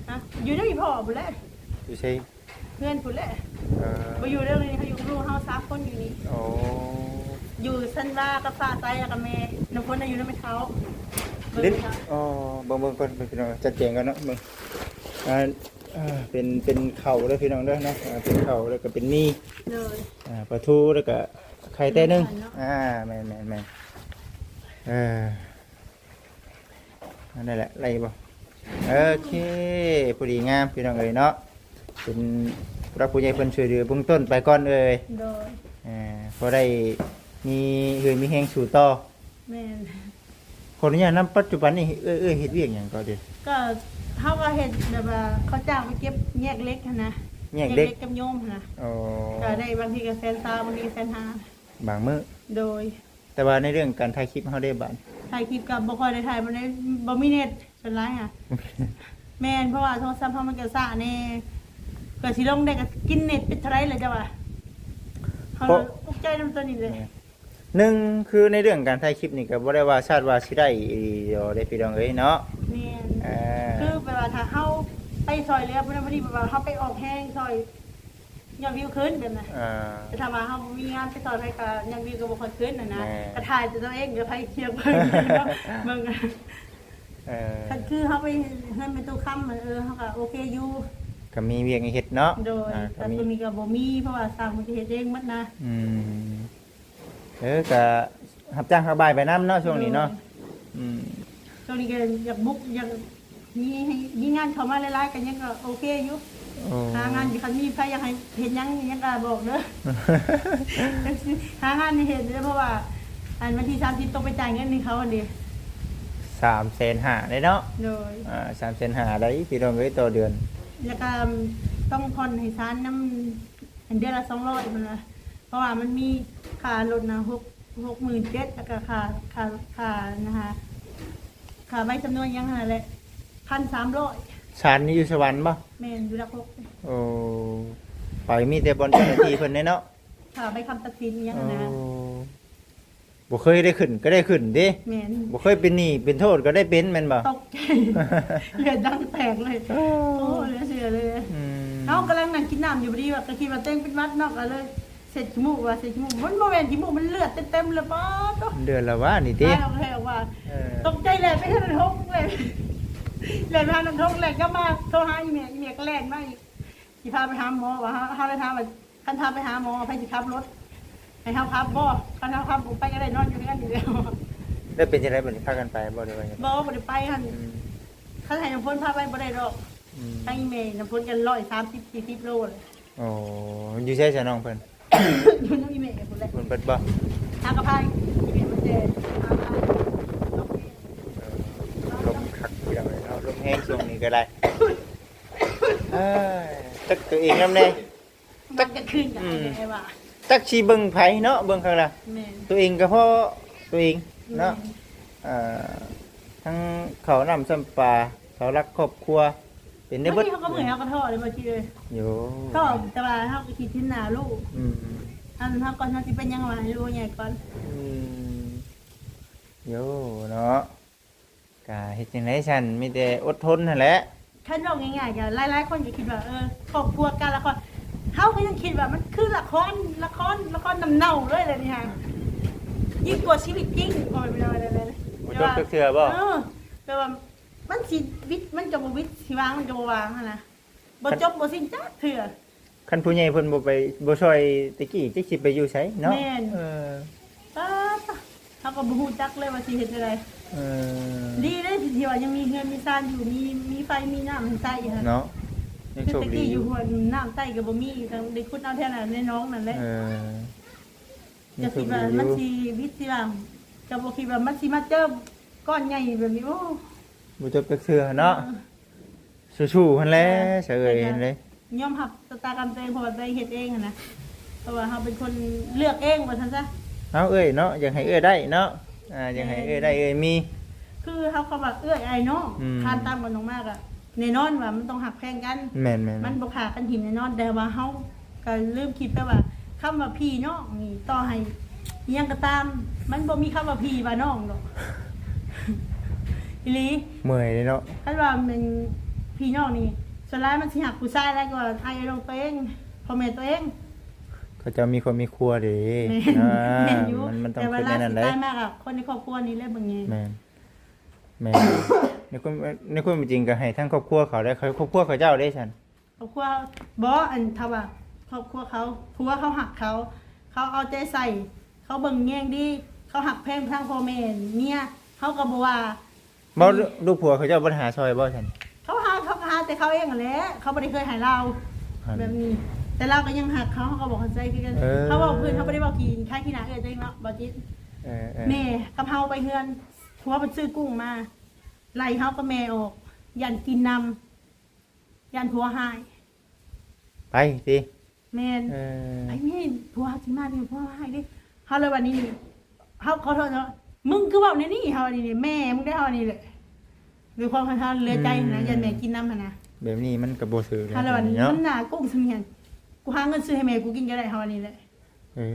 ຮະ ຢູ່ນຳອີ່ພໍ່ພຸ້ນແຫຼະ. ຢູ່ໃສ? ເຮືອນພຸ້ນແຫຼະ. ເອີ ບໍ່ຢູ່ເດີ ນີ້ເຮົາຢູ່ກັບລູກເຮົາສາມຄົນຢູ່ນີ້. ໂອ້ ຢູ່ຊັ້ນວາກັບຟ້າໃສ ແລ້ວກໍແມ່ ນ້ຳຝົນນະຢູ່ນຳແມ່ເຖົ້າ. ເບິ່ງ ອໍ ເບິ່ງ ເບິ່ງກ່ອນ ເບິ່ງ ພີ່ນ້ອງ ຈັດແຈງກ່ອນເນາະ. ເບິ່ງ ອ່າ ເປັນ ເປັນເຂົ້າເດີ ພີ່ນ້ອງເດີເນາະ. ອ່າ ເປັນເຂົ້າ ແລ້ວກໍເປັນໝີ່. ໂດຍ ອ່າ ປາທູ ແລ້ວກໍໄຂ່ແຕ່ໜຶ່ງ. ອ່າ ແມ່ນໆໆ ເອີ ອັນນັ້ນແຫຼະ ໄດ້ບໍ່? ໂອເຄ ພໍດີງາມ ພີ່ນ້ອງເອີຍເນາະ. ເປັນຜູ້ຫຼັກຜູ້ໃຫຍ່ເພິ່ນຊ່ວຍເຫຼືອເບື້ອງຕົ້ນໄປກ່ອນເອີຍ. ໂດຍ ເອີ ພໍໄດ້ມີເຫື່ອມີແຮງສູ້ຕໍ່. ແມ່ນ. ຂໍອະນຸຍາດນຳ ປັດຈຸບັນນີ້ເອື້ອຍ ເອື້ອຍເຮັດວຽກຫຍັງກໍເດ? ກໍເຮົາກໍເຮັດແບບວ່າເຂົາຈ້າງໄປເກັບແຍກເຫຼັກຫັ້ນນະ. ແຍກເຫຼັກ ແຍກເຫຼັກກັບໂຍມຫັ້ນນະ. ອໍ ກໍໄດ້ບາງທີກໍແສນຊາວ ບາງທີກໍແສນຫ້າ ບາງມື້. ໂດຍ. ແຕ່ວ່າໃນເລື່ອງການຖ່າຍຄລິບເຮົາເດ້ບາດ? ຖ່າຍຄລິບກໍບໍ່ຄ່ອຍໄດ້ຖ່າຍປານໃດ ບໍ່ມີເນັດສ່ວນຫຼາຍຫະ. ແມ່ນ ເພາະວ່າໂທລະສັບເຮົາມັນກໍຊ້າແດ່ ກວ່າຊິລົງໄດ້ກໍກິນເນັດໄປເທົ່າໃດແລ້ວເຈົ້າວ່າ. ເຮົາ ເພາະ ອຸກໃຈນຳຕົວນີ້ເລີຍ. ແມ່ນ ໜຶ່ງຄືໃນເລື່ອງການຖ່າຍຄລິບນີ້ກໍບໍ່ໄດ້ວ່າຊາດວ່າຊິໄດ້ອີ່ຫຼີດອກເດ້ ພີ່ນ້ອງເອີຍເນາະ. ແມ່ນ ເອີ ຄືແບບວ່າຖ້າເຮົາໄປຊ່ອຍເຫຼືອຜູ້ນັ້ນຜູ້ນີ້ ແບບວ່າເຮົາໄປອອກແຮງຊ່ອຍ ຍອດວິວຂຶ້ນແບບນັ້ນ. ອ່າ ແຕ່ຖ້າວ່າເຮົາບໍ່ມີງານໄປຊ່ອຍໃຜ ກໍຍອດວິວກໍບໍ່ຄ່ອຍຂຶ້ນຫັ້ນນະ. ແມ່ນ ກໍຖ່າຍແຕ່ຕົວເອງ ກໍໃຜສຽງເບິ່ງເນາະ ເບິ່ງ. ເອີ ຄັນຄືເຮົາໄປເຮືອນແມ່ຕູ້ຄຳ ເອີ ເຮົາກໍໂອເຄຢູ່ ກໍມີວຽກໃຫ້ເຮັດເນາະ. ໂດຍ ອ່າ ແຕ່ຊ່ວງນີ້ກໍບໍ່ມີ ເພາະວ່າຊ່າງເພິ່ນກໍເຮັດເອງໝົດນະ. ອືມ ເອີ ກະຮັບຈ້າງຮັບບາຍໄປນຳເນາະ ຊ່ວງນີ້ເນາະ. ໂດຍ ອືມ ຊ່ວງນີ້ກໍຢາກບຸກ ຢາກມີໃຫ້ ມີງານເຂົ້າມາຫຼາຍໆ ກໍຍັງກໍໂອເຄຢູ່. ໂອ້ ຫາງານຢູ່ ຄັນມີໃຜຢາກໃຫ້ເຮັດຫຍັງ ຫຍັງກໍບອກເດີ ຫາງານໃຫ້ເຮັດເດີ ເພາະວ່າ ອັນ ວັນທີສາມສິບຕ້ອງໄປຈ່າຍເງິນໃຫ້ເຂົາຫັ້ນເດ ສາມແສນຫ້າເດ້ເນາະ. ໂດຍ ອ່າ ສາມແສນຫ້າໄດ໋ ພີ່ນ້ອງເອີຍ ຕໍ່ເດືອນ. ແລ້ວກໍຕ້ອງຜ່ອນໃຫ້ສານນຳ ອັນເດືອນລະສອງຮ້ອຍພຸ້ນນະ ເພາະວ່າມັນມີຄ່າລົດນະ ຫົກ ຫົກໝື່ນເຈັດ ແລ້ວກໍຄ່າ ຄ່າ ຄ່າ ນະ ຄ່າໃບສຳນວນຫຍັງຫັ້ນແຫຼະ ພັນສາມຮ້ອຍ. ສານນີ້ຢູ່ສະຫວັນບໍ່? ແມ່ນ ຢູ່ຫຼັກຫົກ. ໂອ້ ໄປມີແຕ່ບ່ອນເຈົ້າໜ້າທີ່ເພິ່ນເດ້ເນາະ. ຄ່າໃບຄຳຕັດສິນຫຍັງຫັ້ນນະ. ໂອ້ ບໍ່ເຄີຍໄດ້ຂຶ້ນກໍໄດ້ຂຶ້ນເດ້. ແມ່ນ ບໍ່ເຄີຍເປັນໜີ້ເປັນໂທດກໍໄດ້ເປັນແມ່ນບໍ່? ຕົກໃຈ ເລືອດດັງແຕກເລີຍ. ໂອ້ ໂອ້ ເຫຼືອເຊື່ອເລີຍ. ອືມ ເຮົາກຳລັງນັ່ງກິນນ້ຳຢູ່ ພໍດີວ່າກໍຄິດວ່າຕົວເອງເປັນຫວັດເນາະ ກໍເລີຍເຊັດຂີ້ມູກ ວ່າເຊັດຂີ້ມູກ ມັນບໍ່ແມ່ນຂີ້ມູກ ມັນເລືອດເຕັມໆເລີຍ. ປາດໂທ້ ເດືອນລະວານີ້ຕິ ຕາຍແລ້ວວ່າ. ເອີ ຕົກໃຈແຫຼະ ໄປຫານ້ອງທົງເລີຍ ແລ່ນໄປຫານ້ອງທົງ ແລ່ນກັບມາໂທຫາອີ່ແມ່ ອີ່ແມ່ກໍແລ່ນມາອີກ ຊິພາໄປຫາໝໍ ວ່າເຮົາ ເຮົາໄດ້ຖາມວ່າ ຄັນພາໄປຫາໝໍ ໃຜຊິຂັບລົດ ໃຫ້ເຮົາຂັບບໍ່? ຄັນເຮົາຂັບບໍ່ໄປກໍໄດ້ ນອນຢູ່ເຮືອນນີ້ແຫຼະ. ແລ້ວເປັນຈັ່ງໃດບັດນີ້ ພາກັນໄປບໍ່ ຫຼືວ່າ? ບໍ່ ບໍ່ໄດ້ໄປຫັ້ນ. ອືມ ຂ ຄັນໃຫ້ນ້ຳຝົນພາໄປບໍ່ໄດ້ດອກ. ອືມ ທາງອີ່ແມ່ນ້ຳຝົນກັນຮ້ອຍສາມສິບ ສີ່ສິບໂລເລີຍ. ໂອ້ ຢູ່ໃສຊະນ້ອງເພິ່ນ? ຢູ່ນຳອີ່ແມ່ພຸ້ນແຫຼະ. ເພິ່ນເບິດບໍ່? ຫາກະພາອີ່ແມ່ມາແຕ່ຫາພາ ເອີ ລົມຄັກພີ່ນ້ອງເອີຍເນາະ ລົມແຮງຊ່ວງນີ້ກໍໄດ້. ເອີ ຈັກຕົວເອງນຳແດ່. ມັນກະຄືນກັນ ອືມ ໄດ້ວ່າ ຈັກຊິເບິ່ງໃຜເນາະ ເບິ່ງຂ້າງຫຼັງ. ແມ່ນ ຕົວເອງກໍພໍຕົວເອງເນາະ. ແມ່ນ ເອີ ທັງເຂົ້ານ້ຳຊ້ຳປາ ເສົາຫຼັກຄອບຄົວ ເປັນໄດ້ເບິດ. ບາງທີເຮົາກໍເມື່ອຍ ເຮົາກໍທໍ້ເດ້ ບໍ່ຈິເອີຍ. ໂຢ ທໍ້ ແຕ່ວ່າເຮົາກໍຄິດເຫັນໜ້າລູກ. ອືມ ອັນເຮົາກ່ອນ ເຮົາຊິເປັນຫຍັງວະ ໃຫ້ລູກໃຫຍ່ກ່ອນ. ອືມ ໂຢ ເນາະ. ກະເຮັດຈັ່ງໃດຊັ້ນ ມີແຕ່ອົດທົນຫັ້ນແຫຼະ. ຄັນເວົ້າງ່າຍໆ ກະຫຼາຍໆຄົນກໍຄິດວ່າ ເອີ ຄອບຄົວການລະຄອນ ເຮົາກໍຍັງຄິດວ່າມັນຄືລະຄອນ ລະຄອນ ລະຄອນນ້ຳເນົ່າເລີຍແຫຼະນີ້ຫາ ຍິ່ງກວ່າຊີວິດຈິງ ພໍ່ແມ່ພີ່ນ້ອງເອີຍ. ບໍ່ຈົບຈັກເທື່ອບໍ່? ເອີ ແບບວ່າມັນຊິວິດ ມັນກໍບໍ່ວິດ ຊິວາງ ມັນກໍບໍ່ວາງຫັ້ນນະ. ບໍ່ຈົບບໍ່ສິ້ນຈັກເທື່ອ. ຄັນຜູ້ໃຫຍ່ເພິ່ນບໍ່ໄປ ບໍ່ຊ່ອຍແຕ່ກີ້ ຈັກຊິໄປຢູ່ໃສເນາະ. ແມ່ນ ເອີ ປາດ ເຮົາກໍບໍ່ຮູ້ຈັກເລີຍວ່າຊິເຮັດແນວໃດ. ເອີ ດີເດ້ທີ່ວ່າຍັງມີເຮືອນມີຊານຢູ່ ມີ ມີໄຟມີນ້ຳໃຫ້ໃຊ້ຫັ້ນເນາະ. ຍັງໂຊກດີ ແຕ່ກີ້ຢູ່ ຢູ່ຫ້ວຍນ້ຳໃຕ້ກໍບໍ່ມີ ຕ້ອງໄດ້ຂຸດເອົາແຖວນັ້ນໃນໜອງນັ້ນແຫຼະ. ເອີ ກໍຄິດວ່າມັນຊິວິດຊິວ່າ ກໍບໍ່ຄິດວ່າມັນຊິມາເຈີກ້ອນໃຫຍ່ແບບນີ້. ໂອ້ ບໍ່ຈົບຈັກເທື່ອເນາະ. ເອີ ສູ້ໆຫັ້ນແຫຼະ ເອີ ສະເອີຍຫັ້ນເດ້ ຍອມຮັບຊະຕາກຳຕົວເອງ ເພາະວ່າຕົວເອງເຮັດເອງຫັ້ນນະ ເພາະວ່າເຮົາເປັນຄົນເລືອກເອງວ່າຊັ້ນຊະ. ເອົາເອື້ອຍເນາະ ຢາກໃຫ້ເອື້ອຍໄດ້ເນາະ. ອ່າ ຢາກໃຫ້ເອື້ອຍໄດ້ເອື້ອຍມີ ຄືເຮົາຄຳວ່າເອື້ອຍອ້າຍນ້ອງ ອືມ ຄານຕາມກັນອອກມາກະ ແນ່ນອນວ່າມັນຕ້ອງຮັກແພງກັນ. ແມ່ນໆໆ ມັນບໍ່ຂ້າກັນຖິ້ມແນ່ນອນ ແຕ່ວ່າເຮົາ ກໍລືມຄິດໄປວ່າ ຄຳວ່າພີ່ນ້ອງນີ້ ຕໍ່ໃຫ້ອີ່ຫຍັງກໍຕາມ ມັນບໍ່ມີຄຳວ່າພີ່ວ່ານ້ອງດອກ. ອີ່ຫຼີ ເມື່ອຍເດ້ເນາະ. ຄັນວ່າແມ່ນພີ່ນ້ອງນີ້ ສ່ວນຫຼາຍມັນຊິຮັກຜູ້ຊາຍຫຼາຍກວ່າອ້າຍນ້ອງຕົວເອງ ພໍ່ແມ່ຕົວເອງ. ເຂົາເຈົ້າມີຄອບມີຄົວເດ້. ແມ່ນ ອ່າ ແມ່ນຢູ່ ມັນ ມັນຕ້ອງ ແຕ່ວ່າ ຄິດແນວນັ້ນເດ້ ຫຼາຍສຸດທ້າຍມາກໍຄົນໃນຄອບຄົວນີ້ແຫຼະເບິ່ງແຍງ. ແມ່ນ ແມ່ນ ໃນຄວາມ ໃນຄວາມເປັນຈິງກໍໃຫ້ທັງຄອບຄົວເຂົາໄດ້ ຄອບຄົວເຂົາເຈົ້າເດ້ຊັ້ນ. ຄອບຄົວ ບໍ່ ອັນ ຖ້າວ່າຄອບຄົວເຂົາ ຜົວເຂົາຮັກເຂົາ ເຂົາເອົາໃຈໃສ່ ເຂົາເບິ່ງແຍງດີ ເຂົາຮັກແພງທັງພໍ່ແມ່ເມຍ ເຮົາກໍບໍ່ວ່າ. ບໍ່ ລູກ ລູກຜົວເຂົາເຈົ້າບໍ່ໄດ້ຫາຊ່ອຍບໍ່ຊັ້ນ? ເຂົາຫາ ເຂົາກໍຫາແຕ່ເຂົາເອງຫັ້ນແຫຼະ ເຂົາບໍ່ໄດ້ເຄີຍໃຫ້ລາວ ຫັ້ນ ແບບນີ້ ແຕ່ລາວກໍຍັງຮັກເຂົາ ເຮົາກໍບໍ່ເຂົ້າໃຈຄືກັນ. ເອີ ເຮົາເວົ້າພື້ນ ເຮົາບໍ່ໄດ້ເວົ້າຂີ້ຄ້າຍຂີ້ໜ້າເອື້ອຍຕົວເອງເນາະ ບໍ່ຈິດ. ເອີ ເອີ ແມ່ກັບເຮົາໄປເຮືອນ ຜົວເພິ່ນຊື້ກຸ້ງມາ ໄລ່ເຮົາກັບແມ່ອອກ ຢ້ານກິນນຳ ຢ້ານຜົວຮ້າຍ ໄປຕິ. ແມ່ນ ເອີ ໄອ້ແມ່ ຜົວຊິມາເດ ຜົວຮ້າຍເດ ເຮົາເລີຍວ່ານີ້ ເຮົາຂໍໂທດເນາະ ມຶງຄືເວົ້າແນວນີ້ ເຮົາວ່ານີ້ ແມ່ມຶງໄດ້ ເຮົາວ່ານີ້ແຫຼະ ດ້ວຍຄວາມເຮົາເຫຼືອໃຈຫັ້ນນະ ອືມ ຢ້ານແມ່ກິນນຳຫັ້ນນະ ແບບນີ້ມັນກໍບໍ່ຖືກແລ້ວ ເຮົາເລີຍວ່ານີ້ ເນາະ ມັນໜ້າກຸ້ງຊຳນີ້ ກູຫາເງິນຊື້ໃຫ້ແມ່ກູກິນກໍໄດ້ ເຮົາວ່ານີ້ແຫຼະ. ເອີ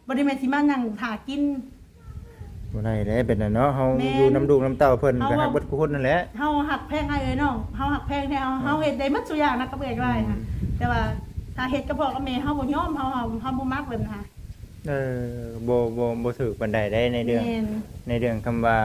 ບໍ່ໄດ້ແມ່ນຊິມານັ່ງຖ້າກິນ ບໍ່ໄດ້ແຫຼະ ເປັນນັ້ນເນາະ ເຮົາ ແມ່ນ ຢູ່ນຳລູກນຳເຕົ້າເພິ່ນ ເຮົາ ກໍຮັກເບິດທຸກຄົນນັ້ນແຫຼະ ເຮົາຮັກແພງອ້າຍເອື້ອຍນ້ອງ ເຮົາຮັກແພງແທ້ ເຮົາ ເຮົາເຮັດໄດ້ໝົດສູ່ຢ່າງນະກັບເອື້ອຍກັບອ້າຍ ອືມ ຫັ້ນ ແຕ່ວ່າຖ້າເຮັດກັບພໍ່ກັບແມ່ ເຮົາບໍ່ຍອມ ເຮົາ ເຮົາ ເຮົາບໍ່ມັກແບບນັ້ນ ເອີ ບໍ່ ບໍ່ ບໍ່ຖືກປານໃດໃດ ໃນເລື່ອງ ແມ່ນ ໃນເລື່ອງຄຳວ່າ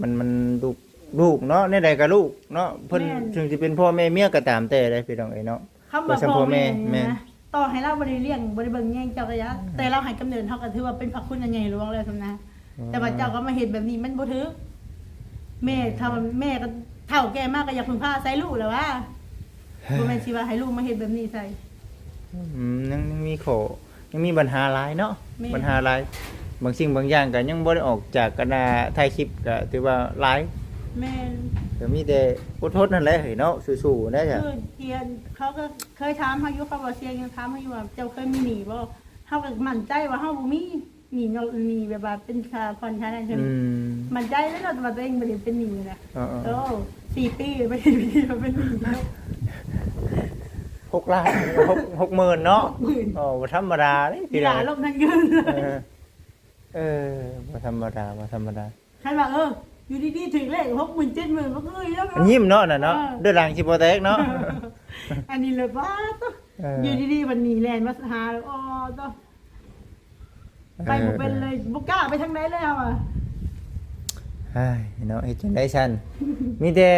ມັນ ມັນລູກ ລູກເນາະ ແນວໃດກໍລູກເນາະ ເພິ່ນ ແມ່ນ ເຖິງຊິເປັນພໍ່ແມ່ເມຍກໍຕາມແຕ່ເດ້ ພີ່ນ້ອງເອີຍເນາະ ຄຳວ່າພໍ່ແມ່ ແມ່ນ ຕໍ່ໃຫ້ລາວບໍ່ໄດ້ລ້ຽງ ບໍ່ໄດ້ເບິ່ງແຍງເຈົ້າກໍຢ່າ ແຕ່ລາວໃຫ້ກຳເນີດ ເຮົາກໍຖືວ່າເປັນພະຄຸນອັນໃຫຍ່ຫຼວງແລ້ວຊັ້ນນະ ແຕ່ວ່າເຈົ້າກໍມາເຮັດແບບນີ້ ມັນບໍ່ຖືກ ແມ່ ຖ້າວ່າແມ່ກໍເຖົ້າແກ່ມາກໍຢາກເພິ່ງພາອາໄສລູກແຫຼະຫວາ ບໍ່ແມ່ນຊິວ່າໃຫ້ລູກມາເຮັດແບບນີ້ໃສ່ ອືມ ຍັງ ຍັງມີຂໍ້ ຍັງມີບັນຫາຫຼາຍເນາະ ແມ່ນ ບັນຫາຫຼາຍ ບາງສິ່ງບາງຢ່າງກໍຍັງບໍ່ໄດ້ອອກຈາກກັນນະ ຖ່າຍຄລິບກໍຖືວ່າຫຼາຍ ແມ່ນ ກໍມີແຕ່ອົດທົນຫັ້ນແຫຼະເຮີ້ຍເນາະ ສູ້ໆໄດ໋ ຄືທີ່ເຂົາກໍເຄີຍຖາມເຮົາຢູ່ ເຂົາບໍ່ສຽງຍັງຖາມເຮົາຢູ່ວ່າ ເຈົ້າເຄີຍມີໜີ້ບໍ່? ເຮົາກໍໝັ້ນໃຈວ່າເຮົາບໍ່ມີ ໜີ້ເນາະ ໜີ້ແບບວ່າເປັນຄ່າຜ່ອນຄ່ານັ້ນ ອືມ ໝັ້ນໃຈເລີຍເນາະ ແຕ່ວ່າຕົວເອງບໍ່ໄດ້ເປັນໜີ້ນະ ເອີໆ ໂອ້ ສີ່ປີບໍ່ໄດ້ເປັນໜີ້ເນາະ ຫົກລ້ານ ຫົກ ຫົກໝື່ນເນາະ ຫົກໝື່ນ ໂອ້ ບໍ່ທຳມະດາເດ້ ພີ່ນ້ອງ ຫຼາຍລົບທັງເງິນ ເອີ ເອີ ບໍ່ທຳມະດາ ບໍ່ທຳມະດາ ຄັນວ່າ ເອີ ຢູ່ດີໆຖືກເລກຫົກໝື່ນ ເຈັດໝື່ນ ບໍ່ເຄີຍແລ້ວເນາະ ຍິ້ມເນາະ ນັ້ນເນາະ ເອີ ເດີນຫຼັງຊິບໍ່ແຕກເນາະ ອັນນີ້ເລີຍ ປາດໂທ້ ເອີ ຢູ່ດີໆບັດນີ້ແລ່ນມາຫາ ອໍ ໂທ້ ເອີ ໄປບໍ່ເປັນເລີຍ ບໍ່ກ້າໄປທາງໃດເລີຍເຮົາອະ ເຮີ້ຍເນາະ ເຮັດຈັ່ງໃດຊັ້ນ ມີແຕ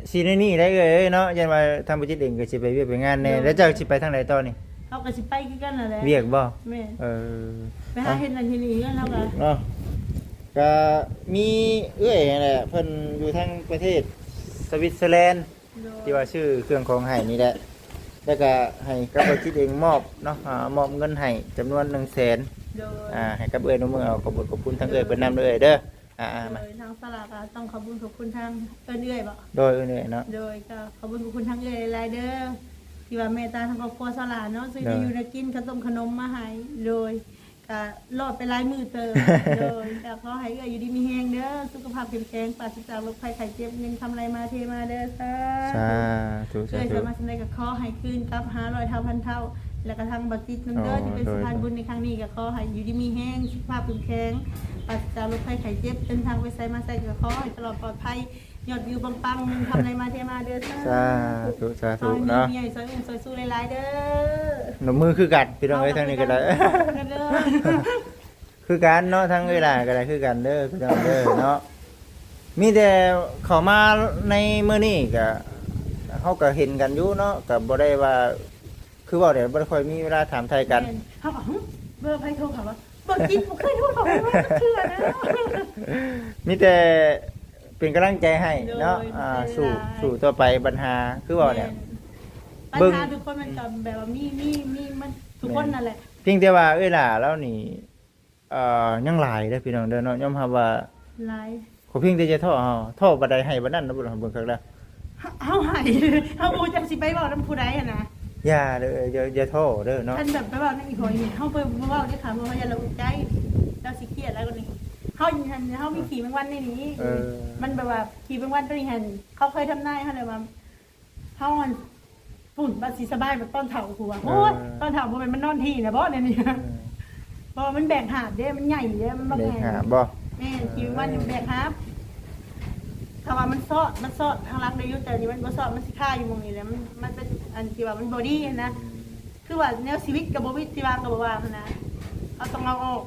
່ຊິແນວນີ້ໄດ໋ເອື້ອຍເອີຍເນາະ ຢ້ານວ່າທາງບໍ່ຈິດເອງກໍຊິໄປວຽກໄປງານແດ່ ໂດຍ ແລ້ວເຈົ້າຊິໄປທາງໃດຕໍ່ນີ້? ເຮົາກໍຊິໄປຄືກັນນັ້ນແຫຼະ ວຽກບໍ່? ແມ່ນ ເອີ ໄປຫາເຮັດນັ້ນເຮັດນີ້ເຮືອນເຮົາກໍ ເນາະ ກໍມີເອື້ອຍຫັ້ນແຫຼະ ເພິ່ນຢູ່ທາງປະເທດ ສະວິດເຊີແລນ ໂດຍ ທີ່ວ່າຊື້ເຄື່ອງຂອງໃຫ້ນີ້ແຫຼະ ແລ້ວກະໃຫ້ກັບບ່າວຈິດເອງມອບເນາະ ອາ ມອບເງິນໃຫ້ຈຳນວນໜຶ່ງແສນ ໂດຍ ອາ ໃຫ້ກັບເອື້ອຍໜູມື ເອົາຂອບບຸນຂອບຄຸນທາງເອື້ອຍເພິ່ນນຳເດີເອື້ອຍເດີ. ອາໆ ໂດຍ ມາ ທາງສາວຫຼ້າກໍຕ້ອງຂອບບຸນຂອບຄຸນທາງເອື້ອຍເອື້ອຍເນາະ ໂດຍ ເອື້ອຍເອື້ອຍເນາະ ໂດຍ ກໍຂອບບຸນຂອບຄຸນທາງເອື້ອຍຫຼາຍໆເດີ ທີ່ວ່າເມດຕາທາງຄອບຄົວສາວຫຼ້າເນາະ ຊື້ ໂດຍ ແນວຢູ່ແນວກິນ ເຂົ້າຕົ້ມຂະໜົມມາໃຫ້ ໂດຍ ກໍລອດໄປຫຼາຍມື້ເຕີບ ໂດຍ ກໍຂໍໃຫ້ເອື້ອຍຢູ່ດີມີແຮງເດີ ສຸຂະພາບເຂັ້ມແຂງ ປາສະຈາກໂລກໄພໄຂ້ເຈັບ ເງິນຄຳໄຫຼມາເທມາເດີ ສາ ສາທຸ ສາທຸ ເອື້ອຍສາມາດສ່ຳໃດກໍຂໍໃຫ້ຄືນກັບຫ້າຮ້ອຍເທົ່າພັນເທົ່າ ແລ້ວກໍທາງບ່າວຈິດນຳເດີ ອໍ ທີ່ເປັນ ໂດຍ ສະພານບຸນໃນຄັ້ງນີ້ ກໍຂໍໃຫ້ຢູ່ດີມີແຮງ ສຸຂະພາບເຂັ້ມແຂງ ປາສະຈາກໂລກໄພໄຂ້ເຈັບ ເດີນທາງໄປໃສມາໃສກໍຂໍໃຫ້ຕະຫຼອດປອດໄພ ຍອດວິວປັງໆ ເງິນຄຳໄຫຼມາເທມາເດີ ສາ ສາທຸ ສາທຸ ຂໍໃຫ້ມີ ເນາະ ເມຍໃຫຍ່ຊ່ອຍອຸ້ມຊ່ອຍຊູຫຼາຍໆເດີ ນົບມືຄືກັນພີ່ນ້ອງເອີຍ ເຮົາກໍ ທາງນີ້ກໍໄດ້ ຄືກັນເນາະ ທາງເອື້ອຍຫຼ້າກໍໄດ້ຄືກັນເດີພີ່ນ້ອງເດີເນາະ ມີແຕ່ເຂົ້າມາໃນມື້ນີ້ກໍ ເຮົາກໍເຫັນກັນຢູ່ເນາະ ກໍບໍ່ໄດ້ວ່າ ຄືເວົ້າແຫຼະ ບໍ່ໄດ້ຄ່ອຍມີເວລາຖາມໄຖ່ກັນ ແມ່ນ ເຮົາກໍ ຫຶ ເບີໃຜໂທເຂົ້າວະ ບໍ່ຈິດບໍ່ເຄີຍໂທເຂົ້າມາຈັກເທື່ອນະ ມີແຕ່ເປັນກຳລັງໃຈໃຫ້ເນາະ ໂດຍ ອ່າ ຂອບໃຈຫຼາຍໆ ສູ້ ສູ້ຕໍ່ໄປ ບັນຫາ ຄືເວົ້າແຫຼະ ແມ່ນ ບັນຫາ ເບິ່ງ ທຸກຄົນມັນກໍແບບວ່າມີ ມີ ມີ ມັນທຸກຄົນ ແມ່ນ ນັ້ນແຫຼະ ພຽງແຕ່ວ່າເອື້ອຍຫຼ້າລາວນີ້ ເອີ ຍັງຫຼາຍເດີພີ່ນ້ອງເດີເນາະ ຍອມຮັບວ່າຫຼາຍ ຂໍພຽງແຕ່ຢ່າທໍ້ເຮົາ ທໍ້ປານໃດໃຫ້ປານນັ້ນເນາະ ເບິ່ງ ເບິ່ງຄັກແລ້ວ ເຮົາ ເຮົາໃຫ້ ເຮົາບໍ່ຮູ້ຈັກຊິໄປເວົ້ານຳຜູ້ໃດຫັ້ນນະ ຢ່າເດີ ຢ່າ ຢ່າທໍ້ເດີເນາະ ຄັນແບບໄປເວົ້ານຳອີ່ພໍ່ອີ່ແມ່ ເຮົາໄປບໍ່ເວົ້າເດັດຂາດ ເພາະວ່າຢ້ານລາວອຸກໃຈ ລາວຊິຄຽດ ລາວກໍນີ້ ເຮົາຫັ້ນ ເຮົາມີ ອືມ ຂີ້ແມງວັນໃນນີ້ ເອີ ມັນແບບວ່າຂີ້ແມງວັນຕົວນີ້ຫັ້ນ ເຂົາເຄີຍທຳນາຍເຮົາແລ້ວວ່າ ເຮົາຫັ້ນ ພຸ້ນ ບັດຊິສະບາຍ ບັດຕອນເຖົ້າ ຜູ້ວ່າ ເອີ ໂອ້ຍ ຕອນເຖົ້າບໍ່ແມ່ນມັນນອນທີ່ນະບໍ ແນວນີ້ ເອີ ເພາະວ່າມັນແບກຫາບເດ້ ມັນໃຫຍ່ເດ້ ມັນບັກ ແບກຫາບບໍ ແມ່ນ ເອີ ທີ່ມັນແບກຫາບ ຖ້າວ່າມັນຊອດ ມັນຊອດທາງຫຼັງໄດ້ຢູ່ ແຕ່ນີ້ມັນບໍ່ຊອດ ມັນຊິຄາຢູ່ໝ່ອງນີ້ແຫຼະ ມັນ ມັນເປັນອັນທີ່ວ່າມັນບໍ່ດີຫັ້ນນະ ອືມ ຄືວ່າແນວຊີວິດກໍບໍ່ວິດ ທີ່ວ່າກໍບໍ່ວ່າຫັ້ນນະ ເຮົາຕ້ອງເອົາອອກ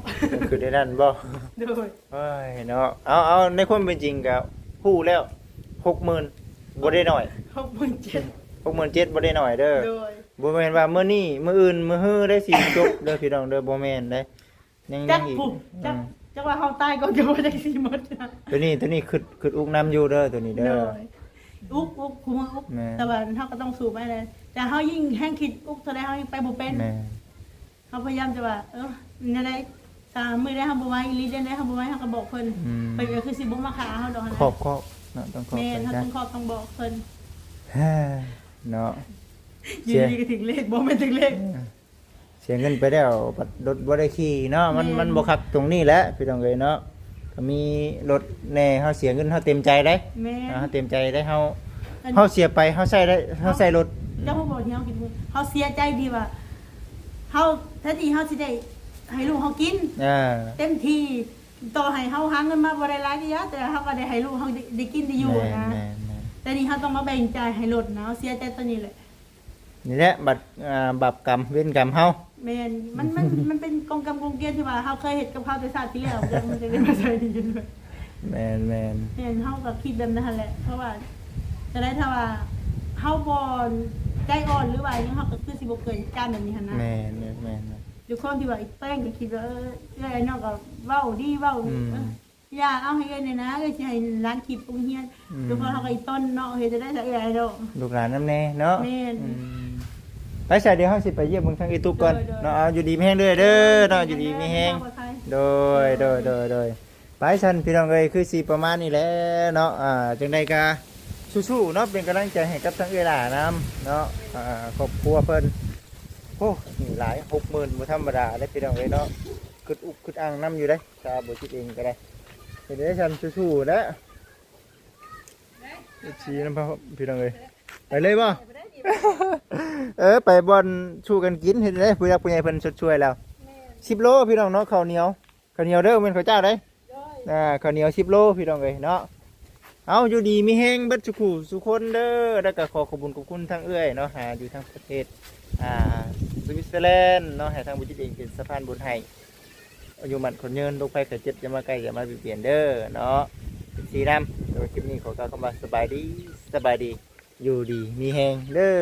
ຄືໄດ້ນັ້ນບໍ ໂດຍ ໂອ້ຍເນາະ ເອົາ ເອົາ ໃນຄວາມເປັນຈິງກໍຮູ້ແລ້ວ ຫົກໝື່ນ ບໍ່ໄດ້ໜ້ອຍ ຫົກໝື່ນເຈັດ ຫົກໝື່ນເຈັດ ບໍ່ໄດ້ໜ້ອຍເດີ ໂດຍ ບໍ່ແມ່ນວ່າມື້ນີ້ ມື້ອື່ນ ມື້ຮືໄດ້ຊິຈົບເດີພີ່ນ້ອງເດີ ບໍ່ແມ່ນເດ້ ຍັງ ຈັກ ຍັງອີກ ຜູ້ ຈັກ ອືມ ຈັກວ່າເຮົາຕາຍກ່ອນ ຈັກວ່າຈັກຊິໝົດ ໂຕນີ້ ໂຕນີ້ຄຶດ ຄຶດອຸກນຳຢູ່ເດີ ໂຕນີ້ເດີ ໂດຍ ອຸກ ອຸກ ຄູ່ມື້ອຸກ ແມ່ນ ແຕ່ວ່າເຮົາກໍຕ້ອງສູ້ໄປແຫຼະ ແຕ່ເຮົາຍິ່ງແຮງຄິດອຸກເທົ່າໃດ ເຮົາຍິ່ງໄປບໍ່ເປັນ ແມ່ນ ເຮົາພະຍາຍາມຈະວ່າ ເອີ ແນວໃດ ຖ້າມື້ໃດເຮົາບໍ່ໄຫວອີ່ຫຼີ ແນວໃດເຮົາບໍ່ໄຫວ ເຮົາກໍບອກເພິ່ນ ອືມ ເພິ່ນກໍຄືຊິບໍ່ມາຂ້າເຮົາດອກຫັ້ນນະ ຂອບ ຂອບເນາະ ຕ້ອງຂອບ ແມ່ນ ເຮົາຕ້ອງຂອບ ຕ້ອງບອກເພິ່ນ ເນາະ ຢູ່ດີກໍຖືກເລກ ບໍ່ແມ່ນຖືກເລກ ເສຍເງິນໄປແລ້ວ ບັດລົດບໍ່ໄດ້ຂີ່ເນາະ ມັນ ແມ່ນ ມັນບໍ່ຄັກຕົງນີ້ແຫຼະ ພີ່ນ້ອງເອີຍເນາະ ກໍມີລົດແດ່ ເຮົາເສຍເງິນ ເຮົາເຕັມໃຈເດ້ ແມ່ນ ເຮົາເຕັມໃຈເດ້ ເຮົາ ອັນ ເຮົາເສຍໄປ ເຮົາໃຊ້ໄດ້ ເຮົາໃຊ້ລົດ ເຈົ້າຮູ້ບໍ່ທີ່ເຮົາຄິດ ເຮົາເສຍໃຈທີ່ວ່າ ເຮົາ ແທນທີ່ເຮົາຊິໄດ້ໃຫ້ລູກເຮົາກິນ ອ່າ ເຕັມທີ່ ຕໍ່ໃຫ້ເຮົາຫາເງິນມາບໍ່ໄດ້ຫຼາຍກໍຢ່າ ແຕ່ເຮົາກໍໄດ້ໃຫ້ລູກເຮົາໄດ້ ໄດ້ກິນໄດ້ຢູ່ ແມ່ນ ນະ ແມ່ນ ແມ່ນ ແຕ່ນີ້ເຮົາຕ້ອງມາແບ່ງຈ່າຍໃຫ້ລົດນະ ເຮົາເສຍໃຈຕົວນີ້ແຫຼະ ນີ້ແຫຼະ ບາບ ອ່າ ບາບກຳເວນກຳເຮົາ ແມ່ນ ມັນ ມັນ ມັນເປັນກອງກຳກອງກຽນທີ່ວ່າເຮົາເຄີຍເຮັດກັບເຂົາແຕ່ຊາດທີ່ແລ້ວ ຈັ່ງມັນຈຶ່ງໄດ້ມາໃຊ້ໜີ້ກັນ ແມ່ນໆ ແມ່ນ ເຮົາກໍຄິດແບບນັ້ນຫັ້ນແຫຼະ ເພາະວ່າຈະໄດ້ ຖ້າວ່າເຮົາບໍ່ໃຈອ່ອນ ຫຼືວ່າຫຍັງ ເຮົາກໍຄືຊິບໍ່ເກີດເຫດການແບບນີ້ຫັ້ນນະ ແມ່ນໆ ແມ່ນ ດ້ວຍຄວາມທີ່ວ່າອີແປ້ງກໍຄິດວ່າ ເອີ ເອື້ອຍນ້ອງກໍເວົ້າດີເວົ້າ ອືມ ເອີ ຢ່າເອົາໃຫ້ເອື້ອຍແດ່ນະ ເອື້ອຍຊິໃຫ້ຫຼານຂີ່ໂຮງຮຽນ ອືມ ໂດຍເພາະເຮົາກໍອີຕົນເນາະ ເຮັດຈັ່ງໃດຊະເອື້ອຍເນາະ ລູກຫຼານນຳແດ່ເນາະ ແມ່ນ ອືມ ໄປຊະ ດຽວເຮົາຊິໄປຢ້ຽມເບິ່ງທາງອີຕຸກກ່ອນ ໂດຍ ໂດຍ ເນາະ ເອົາ ຢູ່ດີມີແຮງເດີເດີເນາະ ຢູ່ດີມີແຮງ ເດີ ໂດຍ ໂດຍ ໂດຍ ໂດຍ ໄປຊັ້ນພີ່ນ້ອງເອີຍ ຄືຊິປະມານນີ້ແຫຼະເນາະ ອ່າ ຈັ່ງໃດກໍສູ້ໆເນາະ ເປັນກຳລັງໃຈໃຫ້ກັບທາງເອື້ອຍຫຼ້ານຳເນາະ ອ່າ ຄອບຄົວເພິ່ນ ໂອ້ ນີ້ຫຼາຍ ຫົກໝື່ນ ບໍ່ທຳມະດາເດ້ພີ່ນ້ອງເອີຍເນາະ ຄຶດອຸກຄຶດອັ່ງນຳຢູ່ເດ້ ຊາວບໍ່ຈິດເອງກໍໄດ້ ເຮັດໄດ້ຊັ້ນ ສູ້ໆແຫຼະ ເອັຟຊີນຳ ພີ່ນ້ອງເອີຍ ໄປເລີຍບໍ່? ເອີ ໄປບ່ອນສູ້ກັນກິນ ເຮັດໄດ້ ຜູ້ຫຼັກຜູ້ໃຫຍ່ເພິ່ນຊົດຊ່ວຍແລ້ວ ສິບໂລພີ່ນ້ອງເນາະ ເຂົ້າໜຽວ ເຂົ້າໜຽວເດີ ບໍ່ແມ່ນເຂົ້າຈ້າວເດ້ ໂດຍ ອ່າ ເຂົ້າໜຽວສິບໂລພີ່ນ້ອງເອີຍເນາະ ເອົາ ຢູ່ດີມີແຮງເບິດສູ່ຄູ່ສູ່ຄົນເດີ ແລ້ວກໍຂໍຂອບຄຸນຂອບຄຸນທາງເອື້ອຍເນາະ ຫາຢູ່ທາງປະເທດ ອ່າ ສະວິດເຊີແລນເນາະ ໃຫ້ທາງບໍ່ຈິດເອງເປັນສະພານບຸນໃຫ້ ອາຍຸໝັ້ນຂວັນຍືນ ໂລກໄພໄຂ້ເຈັບຢ່າມາໃກ້ຢ່າມາບຽດບຽນເດີເນາະ ເອັຟຊີນຳ ແລ້ວກໍຄລິບນີ້ຂໍກ່າວຄຳວ່າສະບາຍດີ ສະບາຍດີ ຢູ່ດີມີແຮງເດີ.